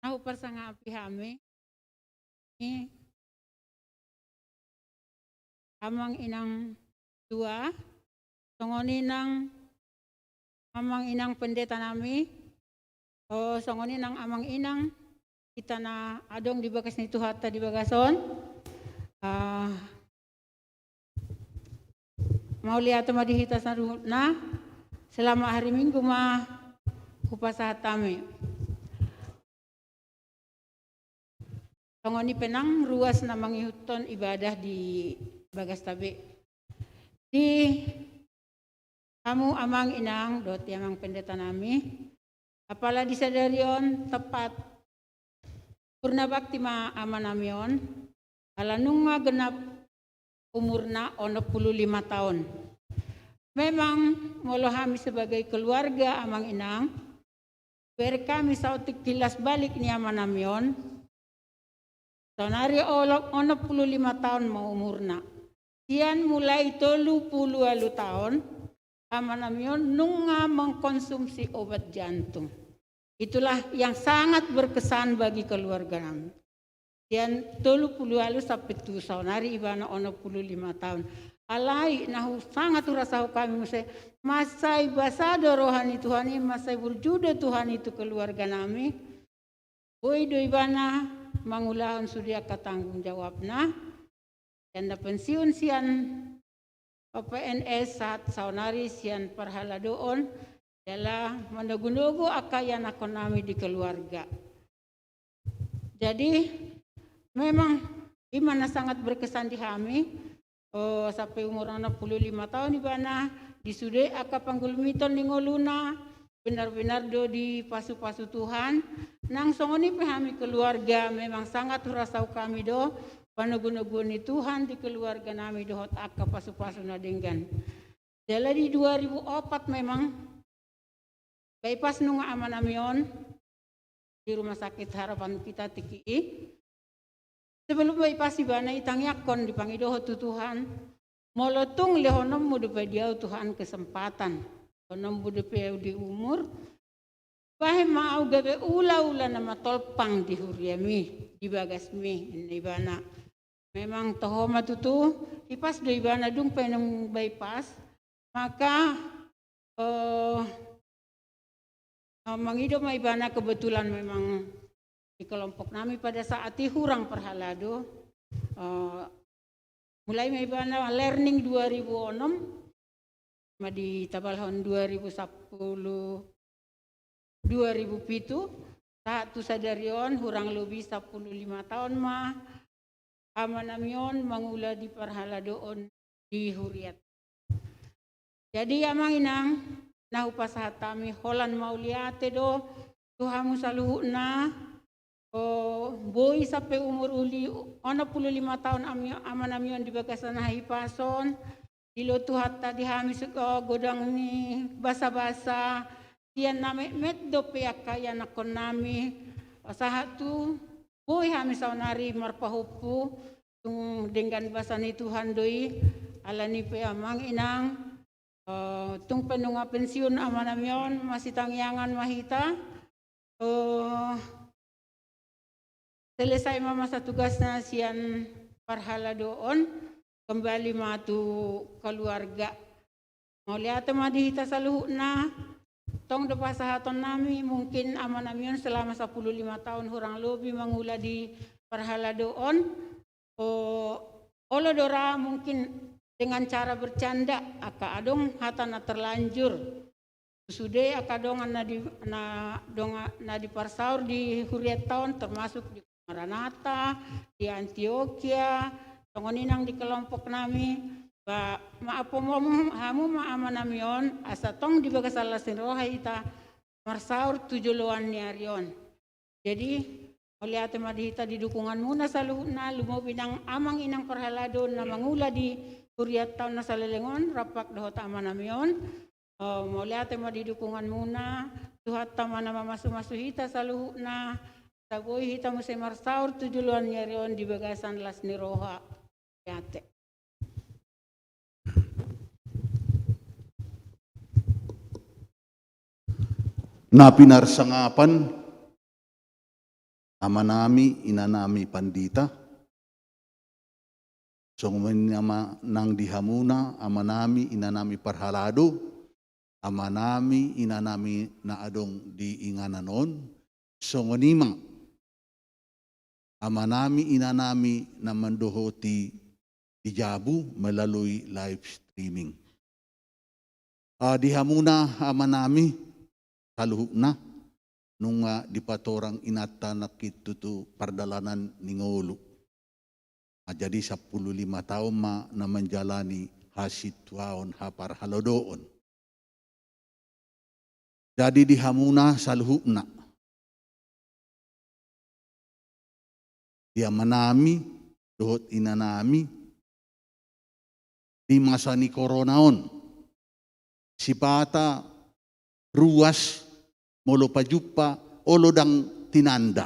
Ahu pasangapi hami. Amang inang tua, songon i nang amang inang pendeta nami, o, songon i nang amang inang hita na adong di bagas ni Tuhanta di bagas on. Ah, mauliate ma di hita saluhutna, selamat hari Minggu ma hupasahat hami. Songon i pe nang ruas na mangihuthon ibadah di bagasta be. Di hamu amang inang dohot di amang pendeta nami, apala di sadari on tepat purna bakti ma ama nami on, ala nunga genap umurna onom pulu lima taon. Memang molo hami sebagai keluarga amang inang, bere hami saotik kilas balik ni ama nami on, saonari olo-, onom pulu lima taon ma umurna. Sian mulai tolu pulu ualu taon, ama nami on nunga mengkonsumsi obat jantung. Itulah yang sangat berkesan bagi keluarga nami. Sian tolu pulu ualu sampe tu saonari ibana onom pulu lima taon. Alai na hu-, sangat hurasahon hami muse, mansai basa do roha ni Tuhan i, mansai burju do Tuhan i tu keluarga nami. Boi do ibana mangulahon sude angka tanggung jawabna. Sian na pensiun sian O P N S sahat saonari sian parhaladoon, jala manogunogu angka ianakhon nami di keluarga. Jadi memang i ma na sangat berkesan di hami, o, sampe umur onom pulu lima taon ibana, di sude angka panggulmiton ni ngoluna, benar-benar do dipasupasu Tuhan. Nang songon i pe hami keluarga, memang sangat hurasahon hami do panogunoguon ni Tuhan di keluarga nami dohot angka pasupasu na denggan. Jala di dua ribu opat memang bypass nunga ama nami on di Rumah Sakit Harapan Kita tingki i. Sebelum bypass ibana, itangiangkon, dipangidohon tu Tuhan, molo tung lehononmu dope di ahu Tuhan kesempatan, lehononmu dope ahu di umur, bahen ma ahu gabe ulaula na matolpang di huriami, di bagasmi, ninna ibana. Memang toho ma tutu, hipas do ibana dung pe naung bypass, maka, eh, eh, mangido ma ibana, kebetulan memang di kelompok nami pada saat i hurang parhalado, eh, mulai ma ibana learning dua ribu onom, ma ditabalhon dua ribu sapuluh, dua ribu pitu, sahat tu sadari on hurang lobi sampulu lima taon ma ama nami on mangula di parhaladoon di huriat. Jadi amang inang, na hupasahat hami holan mauliate do tu hamu saluhutna, o, boi sampe umur uli onom pulu lima taon ami-, ama nami on di bagasan hahipason, dilehon Tuhanta di hami se-, o, godang ni basabasa, sian na metmet dope angka ianakhon nami, sahat tu boi hami saonari marpahompu, tung denggan basa ni Tuhan do i, alani pe amang inang, eh, tung pe nunga pensiun ama nami on, masitangiangan ma hita, eh, selesai ma masa tugasna sian parhaladoon, kembali ma tu keluarga. Mauliate ma di hita saluhutna, tong do pasahaton nami, mungkin ama nami on selama sampulu lima taon hurang lobi mangula di parhaladoon, o, olo do ra mungkin dengan cara bercanda, angka adong hata na terlanjur. Sude angka dongan na di, na donga-, na diparsaor di huriatta on, termasuk di Maranatha, di Antiokia, songon i nang di kelompok nami, ba, maaf hamu, hamu ma ama nami on, asa tong di bagasan las ni roha hita marsaor tu joloan ni ari on. Jadi, mauliate ma di hita di dukunganmuna saluhutna, lumobi nang amang inang parhalado na mangula di huriatta on na saleleng on, rampak dohot ama nami on. O, mauliate ma di dukunganmuna, Tuhanta ma na mamasumasu hita saluhutna, asa boi hita muse marsaor tu joloan ni ari on di bagasan las ni roha. Mauliate. Na pinarsangapan, amanami, inanami pandita, songon i ma nang di hamuna, amanami, inanami parhalado, amanami, inanami na adong di inganan on, songon i ma amanami, inanami na mandohoti di jabu melalui live streaming. Ah, di hamuna amanami saluhutna, nunga dipatorang inanta nangkin tutu pardalanan ni ngolu. Ah, jadi sampulu lima taon ma na manjalani hasintuaon, haparhaladoon. Jadi di hamuna saluhutna, di amanami dohot inanami, di masa ni corona on, sipata ruas molo pajumpa, olo ndang tinanda,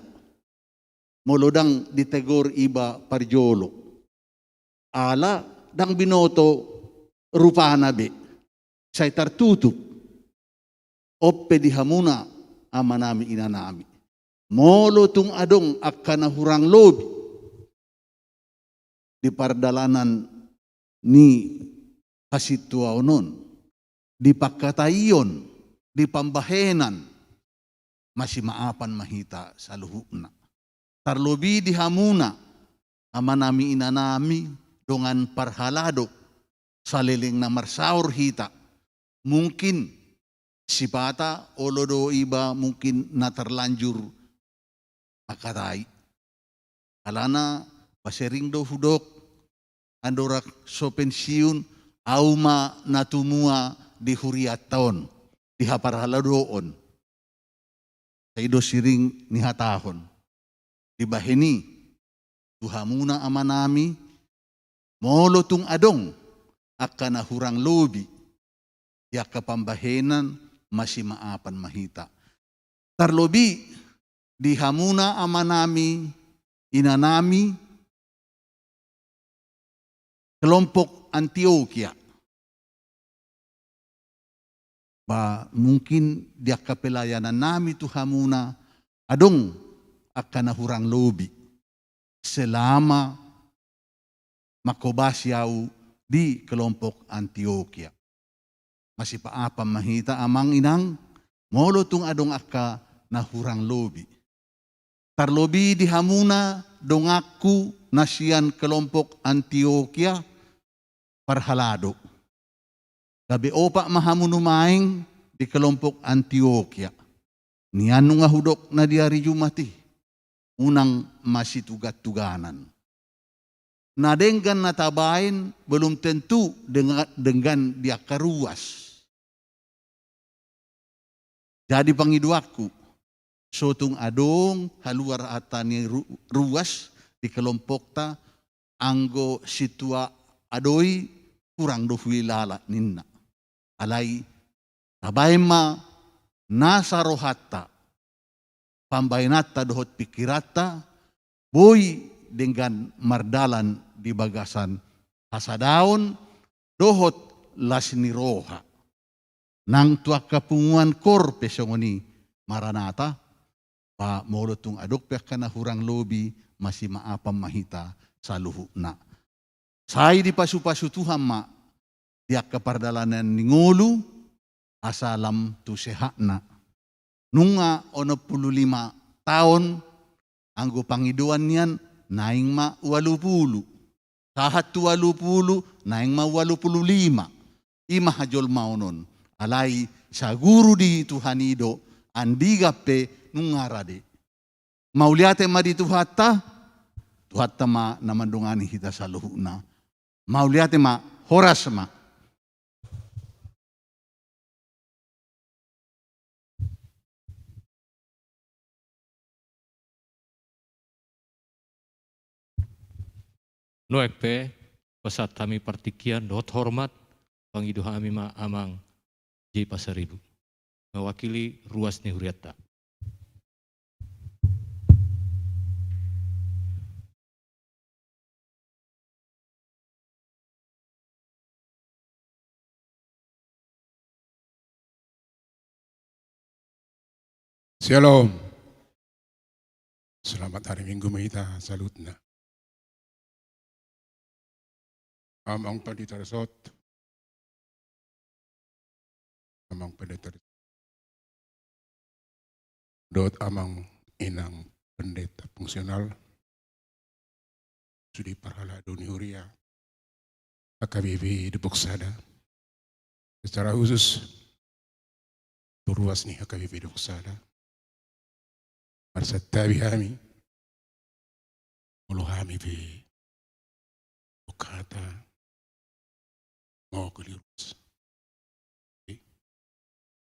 molo ndang ditegor iba parjolo, ala ndang binoto rupana be, sai tartutup. On pe di hamuna amanami, inanami, molo tung adong angka na hurang lobi di pardalanan ni hasintuaon on, di pangkataion, di pambahenan, masima-apan ma hita saluhutna. Tarlobi di hamuna amanami, inanami, dongan parhalado, saleleng na marsaor hita. Mungkin sipata olo do iba mungkin na terlanjur mangkatai. Alana, ba sering do hudok, andorang so pensiun, au ma na tumua di hurianta on, di haparhaladoon. Sai do siring nihatahon. Dibahen i, tu hamuna amanami, molo tung adong angka na hurang lobi di angka pambahenan, masima-apan ma hita. Tarlobi di hamuna amanami, inanami, kelompok Antiokia. Ba mungkin di angka pelayanannami tu hamuna adong angka na hurang lobi selama manghobasi au di kelompok Antiokia. Masima-apan ma hita, amang, inang, molo tung adong angka na hurang lobi. Tarlobi di hamuna donganku na sian kelompok Antiokia parhalado. Gabe opat ma hamu nuaeng di kelompok Antiokia. Nian nunga hudok na di ari Jumat i, unang masitugan-tuganan. Na denggan na tabaen belum tentu denggan, denggan di angka ruas. Jadi pangidoanku, so tung adong haluar hata ni ru-, ruas di kelompokta, anggo sintua adoi hurang do huilala ninna. Alai tabaen ma nasa rohanta, pambahenanta dohot pingkiranta, boi denggan mardalan di bagasan hasadaon dohot las ni roha. Nang tu angka punguan koor pe songon i, Maranata, ba molo tung adong pe angka na hurang lobi, masima-apan ma hita saluhutna. Sai dipasu-pasu Tuhan ma di angka pardalanan ni ngolu, asa lam tu sehatna. Nunga onom pulu lima taon, anggo pangidoan nian naeng ma ualu pulu. Sahat tu ualu pulu, naeng ma ualu pulu lima. I ma hajolmaon on. Alai saguru di Tuhan i do, andigan pe nunga rade. Mauliate ma di Tuhanta, Tuhanta ma na mandongani hita saluhutna. Mauliate ma, horas ma. Nuaeng pe, pasahat hami partingkian dohot hormat, pangido hami ma Amang J Pasaribu, mewakili ruas ni hurianta. Shalom. Selamat hari Minggu ma hita saluhutna. Amang Pandita Resort, Amang Pendeta Resort, dohot Amang Inang Pendeta Fungsional, sude parhalado ni huria H K B P Depok Sada, secara khusus tu ruas ni H K B P Depok Sada. Marsantabi hami, molo hami pe, o hata, molo keliru ruas,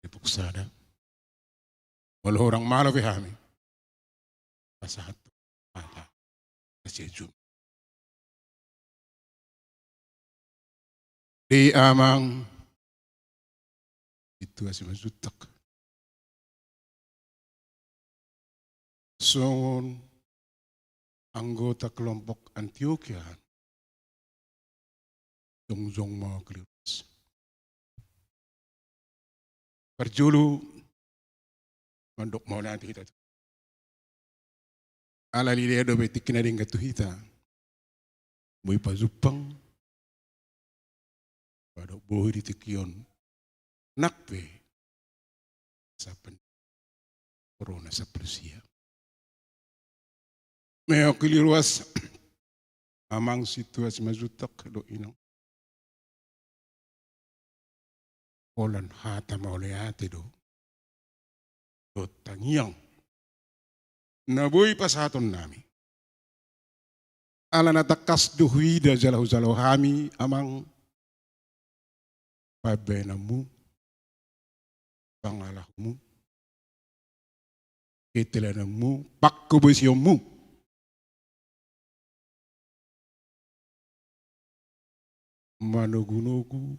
Depok Sada, molo hurang malo pe hami, pasahat hata Raja Jum. Di Amang Sintua Simanjuntak, songon anggota kelompok Antiokia, jongjong ma keliru ruas. Parjolo, mandok mauliate hita tu Tuhan. Ala dilehon dope tingki na denggan tu hita, boi pajumpang, mandok boi di tingki on, nang pe sapan corona sampulu sia. Molo keliru ruas, Amang Sintua Simanjuntak dohot Inang, holan hata mauliate do, dohot tangiang na boi pasahaton nami. Ala na tangkas do huida jala hujalo hami, Amang, pambahenanmu, pangalahomu, ketelanonmu, panghobasionmu, manogunogu,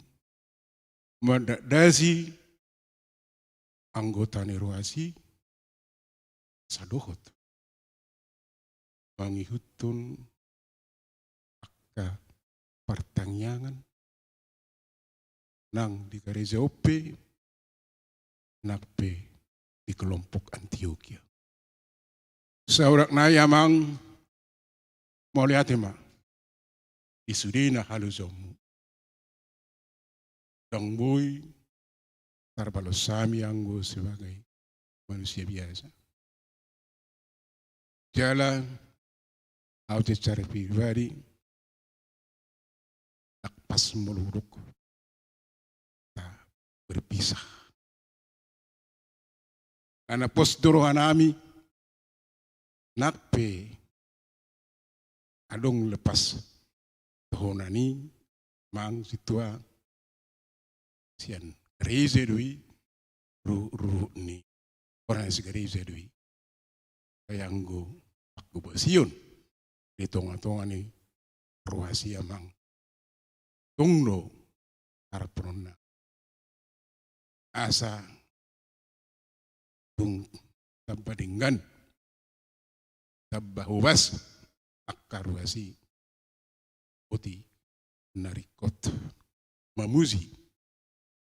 mandasdasi anggota ni ruas i, asa dohot mangihuthon angka partangiangan, nang di gareja on pe, nang pe di kelompok Antiokia. Saotik nai, Amang, mauliate ma di sudena halojaonmu. Ndang boi tarbalos hami anggo sebagai manusia biasa. Jala ahu secara pribadi, ndang pas molo hudok, ta berpisah. Karna pos do roha nami, nang pe adong lepas tohonan i, Amang Sintua, sian gareja do i, ru-, ruhut ni, orang sigareja do i. Ai anggo panghobasion di tongatonga ni ruas i, Amang, tung do harapononna asa tung tamba denggan, tamba hobas angka ruas i, boti na ringkot mamuji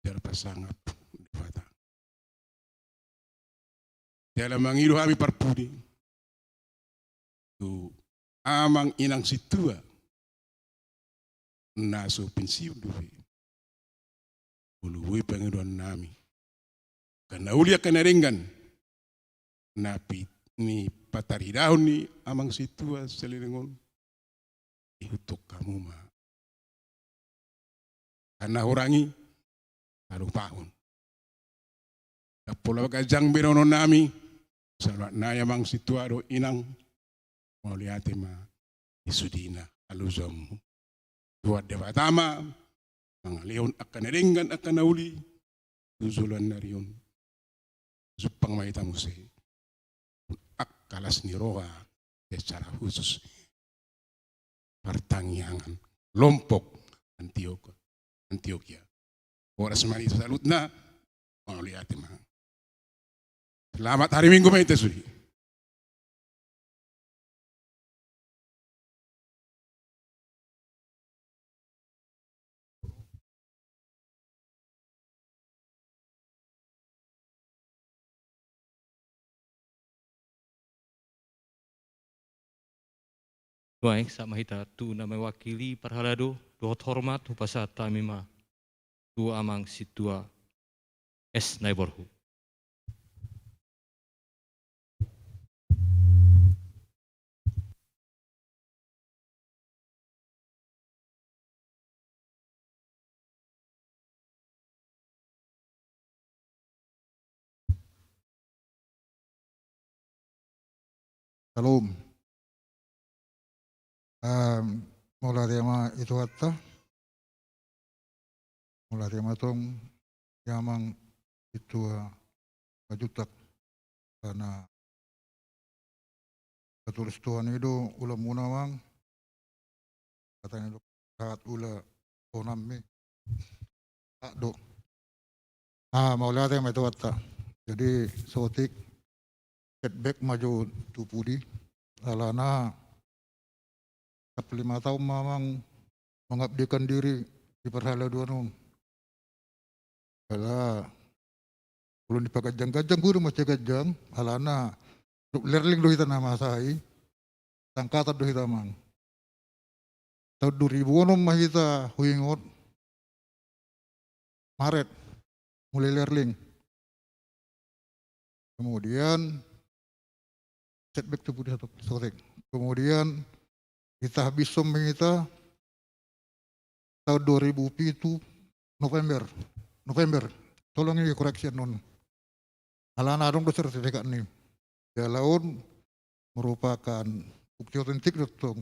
jala pasangap Debata. Jala mangido hami parpudi tu Amang Inang Sintua na so pensiun dope. Molo boi pangidoan nami, angka na uli angka na denggan na pi-, nipataridahon ni Amang Sintua saleleng on, ihuthon hamu ma. Angka na hurang i, halupahon. Ndang pola ganjang be dohonon nami, saotik nai Amang Sintua dohot Inang, mauliate ma di sudena halojaonmu. Tuhan Debata ma mangalehon angka na denggan angka na uli tu joloan ni ari on. Jumpang ma hita muse angka las ni roha, secara khusus partangiangan kelompok Antiok-, Antiokia. Horas ma di saluhutna, mauliate ma. Selamat hari Minggu ma hita sude. Nuaeng sahat ma hita tu na mewakili parhalado dohot hormat hupasahat hami ma tu amang sintua S Naiborhu. Shalom. Em, mauliate ma i Tuhanta. Mauliate ma tong i amang sintua Simanjuntak. Karena patulus Tuhan i do ulaonmuna amang. Hata ni do sahat ulaonanmi. Sahat do. Ah, mauliate ma i Tuhanta. Jadi saotik setback ma jo tu pudi. Alana hampir lima tahun ma amang mengabdikan diri di parhaladoan on. Jala olo dipaganjang-ganjang, guru masih ganjang, alana Lerling do hita na masa i, sangkatan do hita amang. Tahun dua ribu onom ma hita huingot, Maret, mulai Lerling. Kemudian, setback tu pudi saotik. Kemudian, hita habis som hita tahun dua ribu pitu November. November. Tolong i koreksi annon. Alana adong do sertifikatni. Jala on merupakan bukti otentik do tong.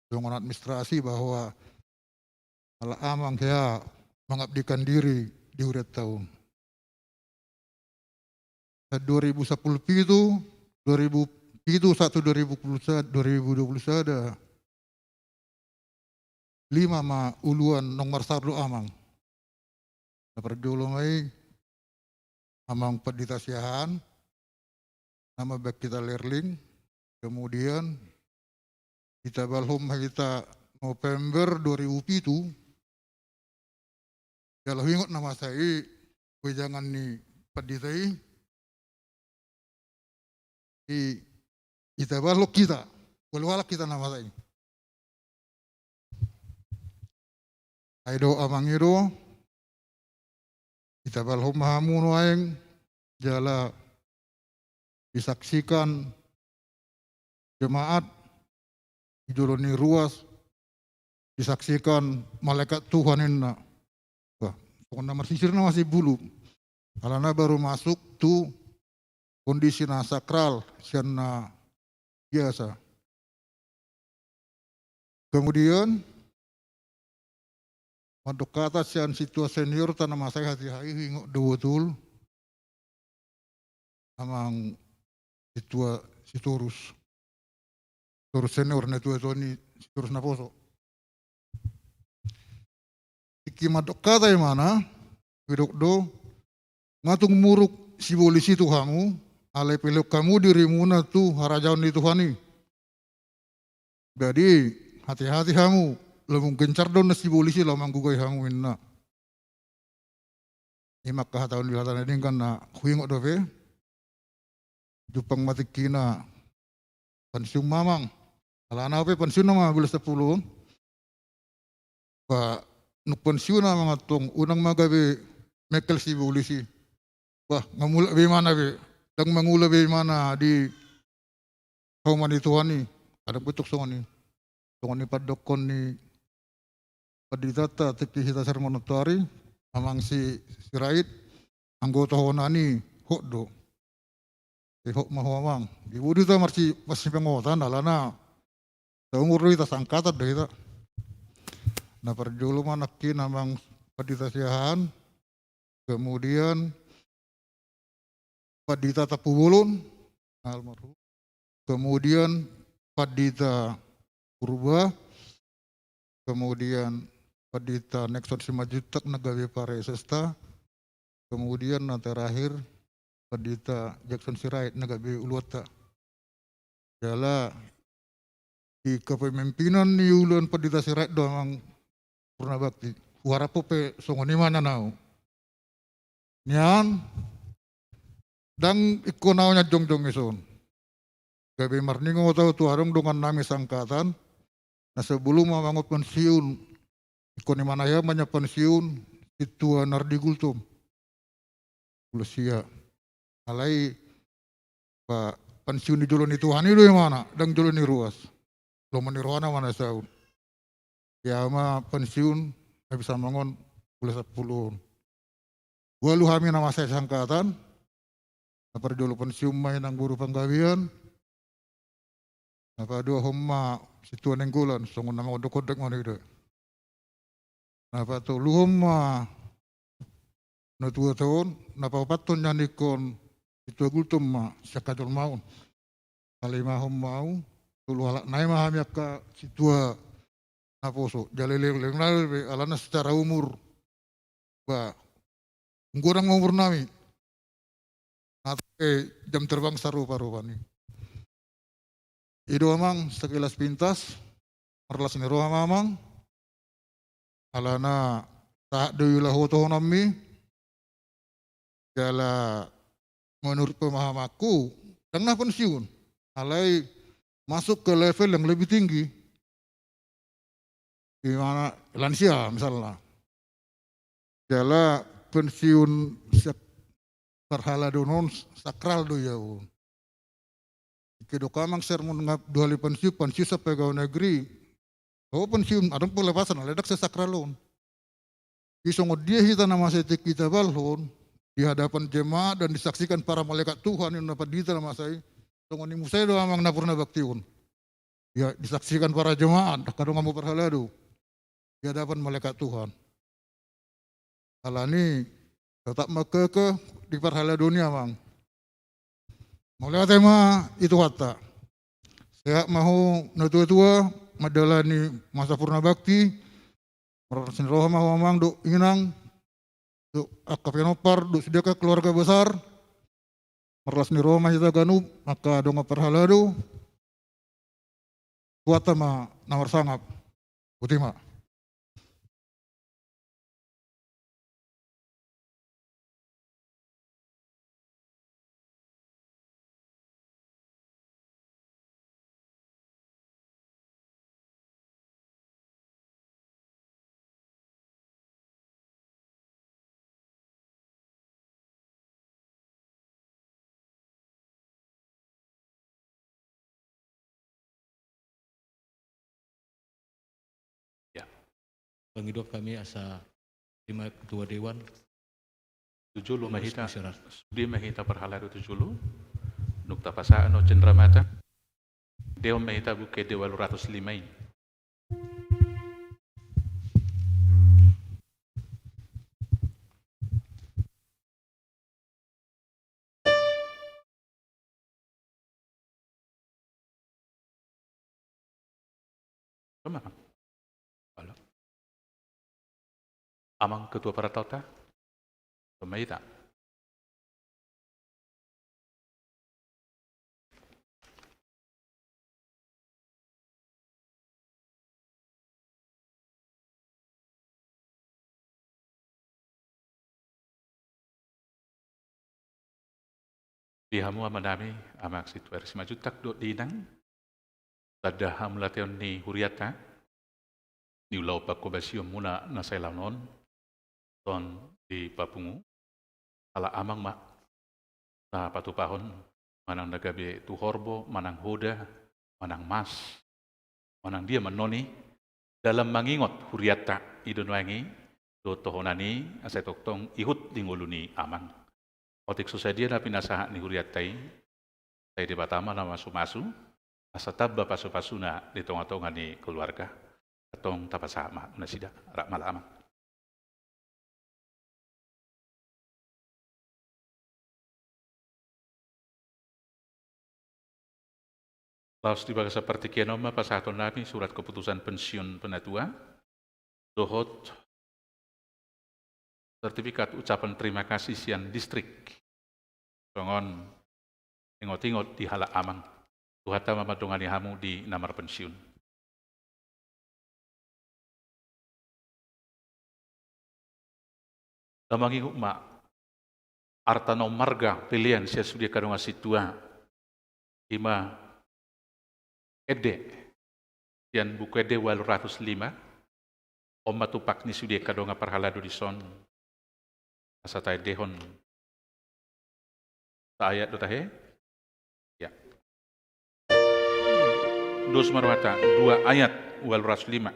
Dongan administrasi bahwa ala amang hea mengabdikan diri di hurianta on. Dua ribu sapuluh pitu, dua ribu pitu sahat tu dua ribu dua puluh sada, dua ribu dua puluh sada. Lima ma uluan naung marsaor do amang. Na parjolo ma i amang Pandita Siahaan, na mambahen hita Lerling, kemudian hita balhon ma hita November dua ribu pitu, jala huingot na masa i wejangan ni pandita i, i, hita balhon hita, ualu halak hita na masa i. Ai do amang i do, hita balhon ma hamu nuaeng, jala disaksikan jemaat di jolo ni ruas, disaksikan malaikat Tuhan ninna. Wah, songon na marsisir na masimbulu. Alana baru masuk tu kondisi na sakral, sian na biasa. Kemudian, mandok hata sian sintua seniorta na masa i, hatiha i huingot do botul amang sintua Sitorus. Sitorus senior, na tua-tua ni Sitorus naposo. Tingki mandok hata imana, didok do, nga tung muruk sibolis i tu hamu, alai pelehon hamu dirimuna tu harajaon ni Tuhan i. Jadi, hati-hati hamu, lambung gencar do na sibolis i laho manggugai hamu, ninna. I ma angka hata on di hata na denggan na huingot dope. Jumpang ma tingkina, pensiun ma amang. Alana pe pensiun nama bulan sepuluh. Ba, nunga pensiun amang antong, unang ma gabe mengkel sibolis i. Bah, nga mulak be imana be. Ndang mangula be imana di hauma ni Tuhan i. Adong be tong songon i. Songon i pandokkon ni panditanta tingki hita sermon on tu ari, amang si, Sirait, anggo tohonan i hot do. Di hot ma ho amang. Di budi ta marsi, marsipangotan, alana saumur do hita, sangkatan do hita. Na parjolo ma nangkin amang Pandita Siahaan, kemudian Pandita Tampubolon, almarhum, kemudian Pandita Purba, kemudian Pandita Nexon Simanjuntak na gabe paresesta, kemudian na terakhir Pandita Jackson Sirait na gabe uluanta. Jala di kepemimpinan ni uluan Pandita Sirait do amang Purnabakti. Huharap pe songon i ma nian au. Nian, ndang ingkon au nian jongjong dison. Gabe marningot au tu adong dongan nami sangkatan, Na sebelum amang on pensiun, ingkon imana ia ma nian pensiun Sintua Nardi Gultom. Ulos ia. Alai pa pensiun di jolo ni Tuhan i do imana, ndang jolo ni ruas. Lomo ni rohana ma na saut. Ia ma pensiun habis amang on ulos sampulu on. Ualu hami na masa sangkatan. Na parjolo pensiun ma inang boru Panggabean. Na paduahon ma Sintua Nainggolan, songon na mangondek-ondek ma nida. Na patoluhon ma natuatuaon, na paopathon nian ingkon Sintua Gultom ma sian hajolmaon. Palimahon ma au, tolu halak nai ma hami angka sintua naposo, jala leleng nai be alana secara umur. Ba, godang ma umur nami. Ate jam terbang sarupa-rupa ni. I do amang sekilas pintas, marlas ni roha ma amang. Alana sahat do iulahon tohonanmi. Jala menurut pemahamanku, ndang na pensiun. Alai masuk ke level yang lebih tinggi. Di mana lansia misalna. Jala pensiun sak-, parhaladoan on sakral do ia on. Ingkon didok amang sermon nga dua hali pensiun, pensiun sian pegawai negeri. O pensiun, adong pelepasan, alai ndang sesakral on. Di songon dia hita na masa i tingki tabalhon, di hadapan jemaat dan disaksikan para malaikat Tuhan, i na pandita na masa i, songon i muse do amang na purna bakti on. Ia disaksikan para jemaat, ndang adong hamu parhalado. Di hadapan malaikat Tuhan. Alani, tetap ma kekeh di parhaladoan i amang. Mauliate ma i Tuhanta. Sehat ma ho natuatua, mandalani masa purna bakti. Marlas ni roha ma ho amang dohot inang, dohot angka pinompar, dohot sude angka keluarga besar. Marlas ni roha ma hita ganup angka dongan parhalado. Tuhanta ma na marsangap. Botima. Ya. Mangidop hami asa lima ketua dewan. Tu jolo ma hita, sude ma hita parhalado tu jolo. Nunga tapasahat on cenderamata. Dehon ma hita buku ende ualu ratus lima i. Amang. Halo. Amang Ketua Parataota. Pemaita. Di hamu amanami, Amang Sintua R. Simanjuntak dohot di inang, tanda hamauliateon ni hurianta, di ulaon panghobasionmuna na sai laon on, ton di papungu, ala amang ma na patupahon, manang na gabe tu horbo, manang hoda, manang mas, manang dia manoni, dalam mangingot hurianta i do nuaeng i, dohot tohonan i, asa tongtong ihut di ngolu ni amang. Otik so sadia na pinasahat ni hurianta i, sai Debata ma na mamasumasu, asa tamba pasupasuna di tongatonga ni keluarga. Antong tapasahat ma nasida, rap ma ala amang. Laos di bagasan partingkian on ma pasahaton nami surat keputusan pensiun penatua, dohot sertifikat ucapan terima kasih sian distrik. Songon ingotingot di halak amang. Tuhanta ma mandongani hamu di na marpensiun. Tama mangingot ma arta na ummarga pelean sian sude angka dongan sintua, i ma ende Sian Buku Ende ualu ratus lima. On ma tumpak ni sude angka dongan parhalado dison. Asa taendehon. Saayat do tahe? Ya. Dos ma rohanta, dua ayat ualu ratus lima.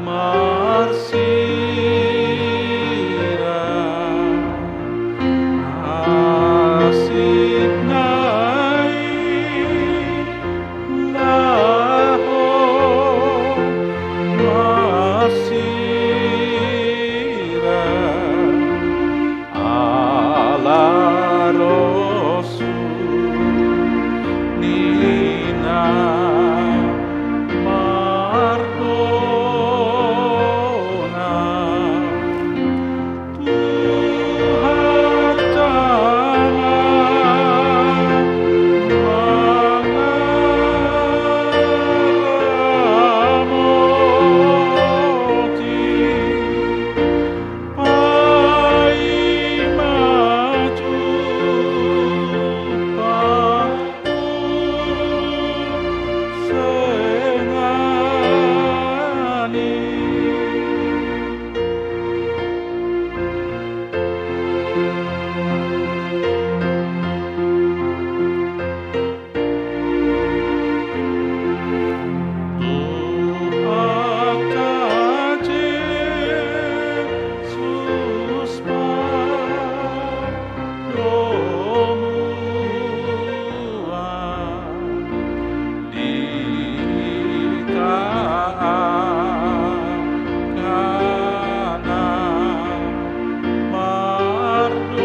Marsirang, asing nai laho marsirang, ala ro sunina mardongan. Tuhanta ma mangaramoti, paima jumpang sengani. Tuhanta Jesus pardomuan di angka na mardongan.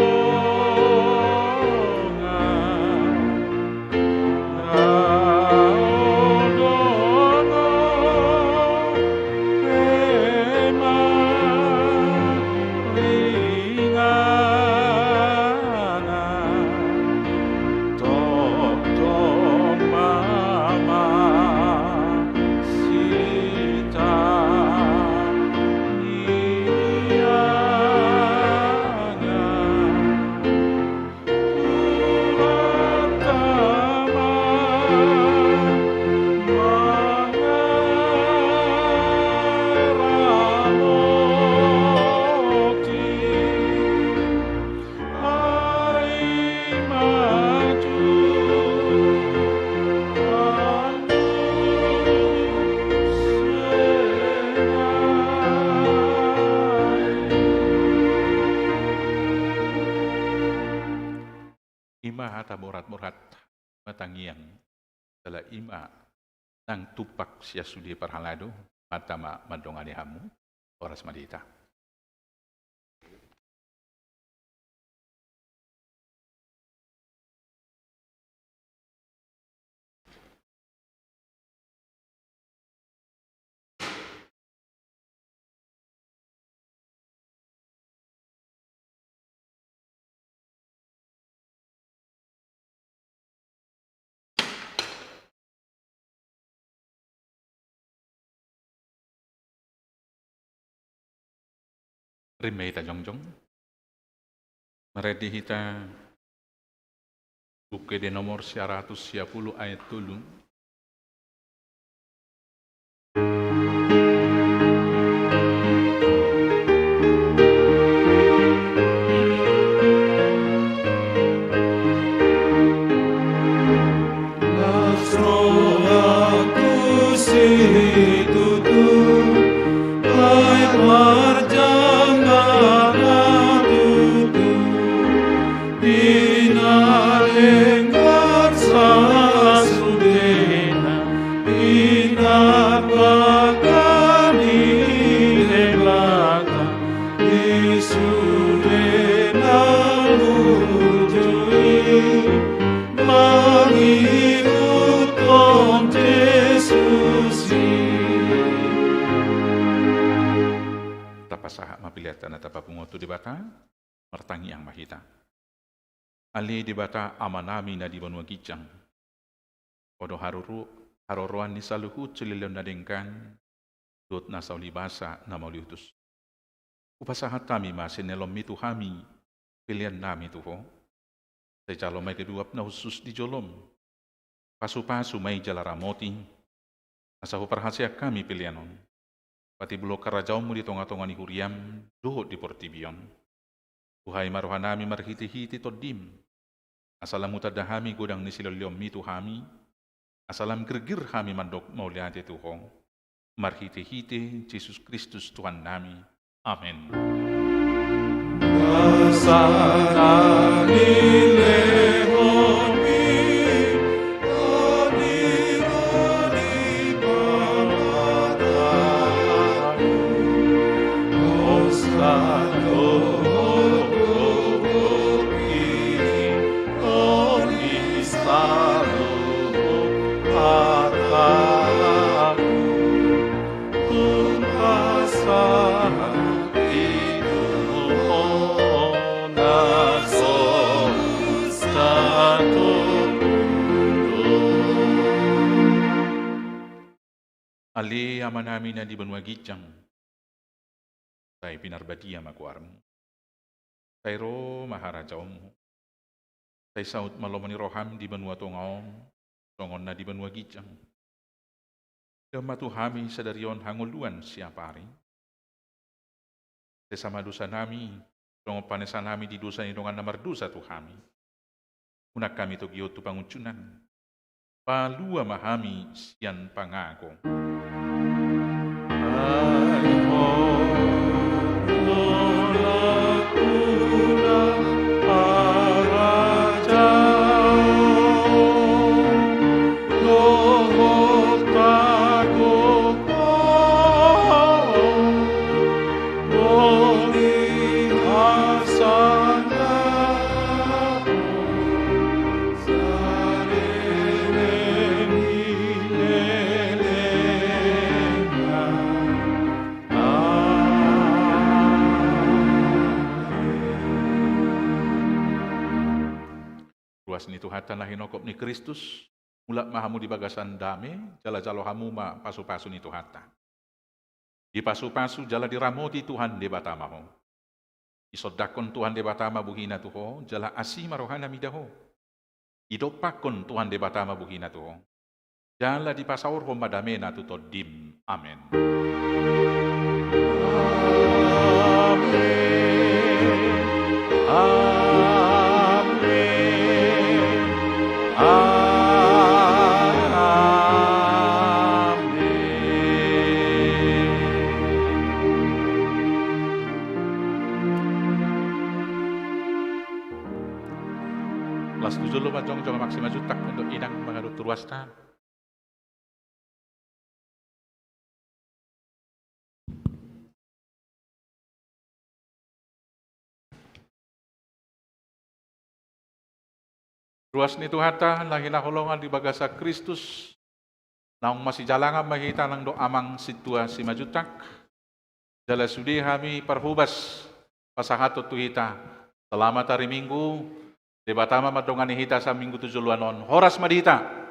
I ma hata borat-borat, i ma tangiang, jala i ma nang tumpak sian sude parhalado, Tuhanta ma mandongani hamu, horas ma di hita. Rap ma hita jongjong. Marende hita Buku Ende nomor sia ratus sia pulu ayat tolu. Las rohangku situtu, lae marjangkana tutu, di na denggan sasude. Sahat ma peleanta na tapapungu tu Debata, martangiang ma hita. Ale Debata Amanami na di banua ginjang, Ho do haroro-, haroroan ni saluhut silehonlehon na denggan, dohot nasa ulibasa na mauliutus. Hupasahat hami ma sian ni lomomi tu hami, peleannami tu Ho. Sai jalo ma i gabe uap na hushus di jolom. Pasupasu ma i jala ramoti, asa huparhaseang hami pelean on. Patibulhon harajaonmu di tongatonga ni huriam, dohot di portibi on. Buhai ma rohanami marhitehite Tondim, asa lam hutanda hami godang ni silehonlehonmi tu hami, asa lam girgir hami mandok mauliate tu Ho. Marhitehite Jesus Kristus Tuhannami. Amen. Nasa na nilehonmi, Ale Amanami na di banua ginjang, sai pinarbadia ma goarmu. Sai ro ma harajaonmu. Sai saut ma lomo ni roham di banua tonga on, songon na di banua ginjang. Lehon ma tu hami sadari on hangoluan siapari. Sesa ma dosanami, songon panesanami di dosa ni dongan na mardosa tu hami. Unang hami togihon tu pangunjunan. Palua ma hami sian pangago. Ruas ni Tuhanta na hinongkop ni Kristus, mulak ma hamu di bagasan dame, jala jalo hamu ma pasupasu ni Tuhanta. Dipasupasu jala diramoti Tuhan Debata ma ho. Disondangkon Tuhan Debata ma bohina tu ho, jala asi ma rohana mida ho. Didompakkon Tuhan Debata ma bohina tu ho, jala dipasaorhon ma damena tu tondim. Amen. Amen. Amen. Amen. Las tu jolo ma jongjong, Amang Simanjuntak, mandok inang mangalap tu ruasta. Ruas ni Tuhanta na hinaholongan di bagasan Kristus, naung masijalangan ma hita nang dohot Amang Sintua Simanjuntak. Jala sude hami parhobas pasahathon tu hita selamat hari Minggu. Debata ma mandongani hita sian Minggu tu joloan on. Horas ma di hita.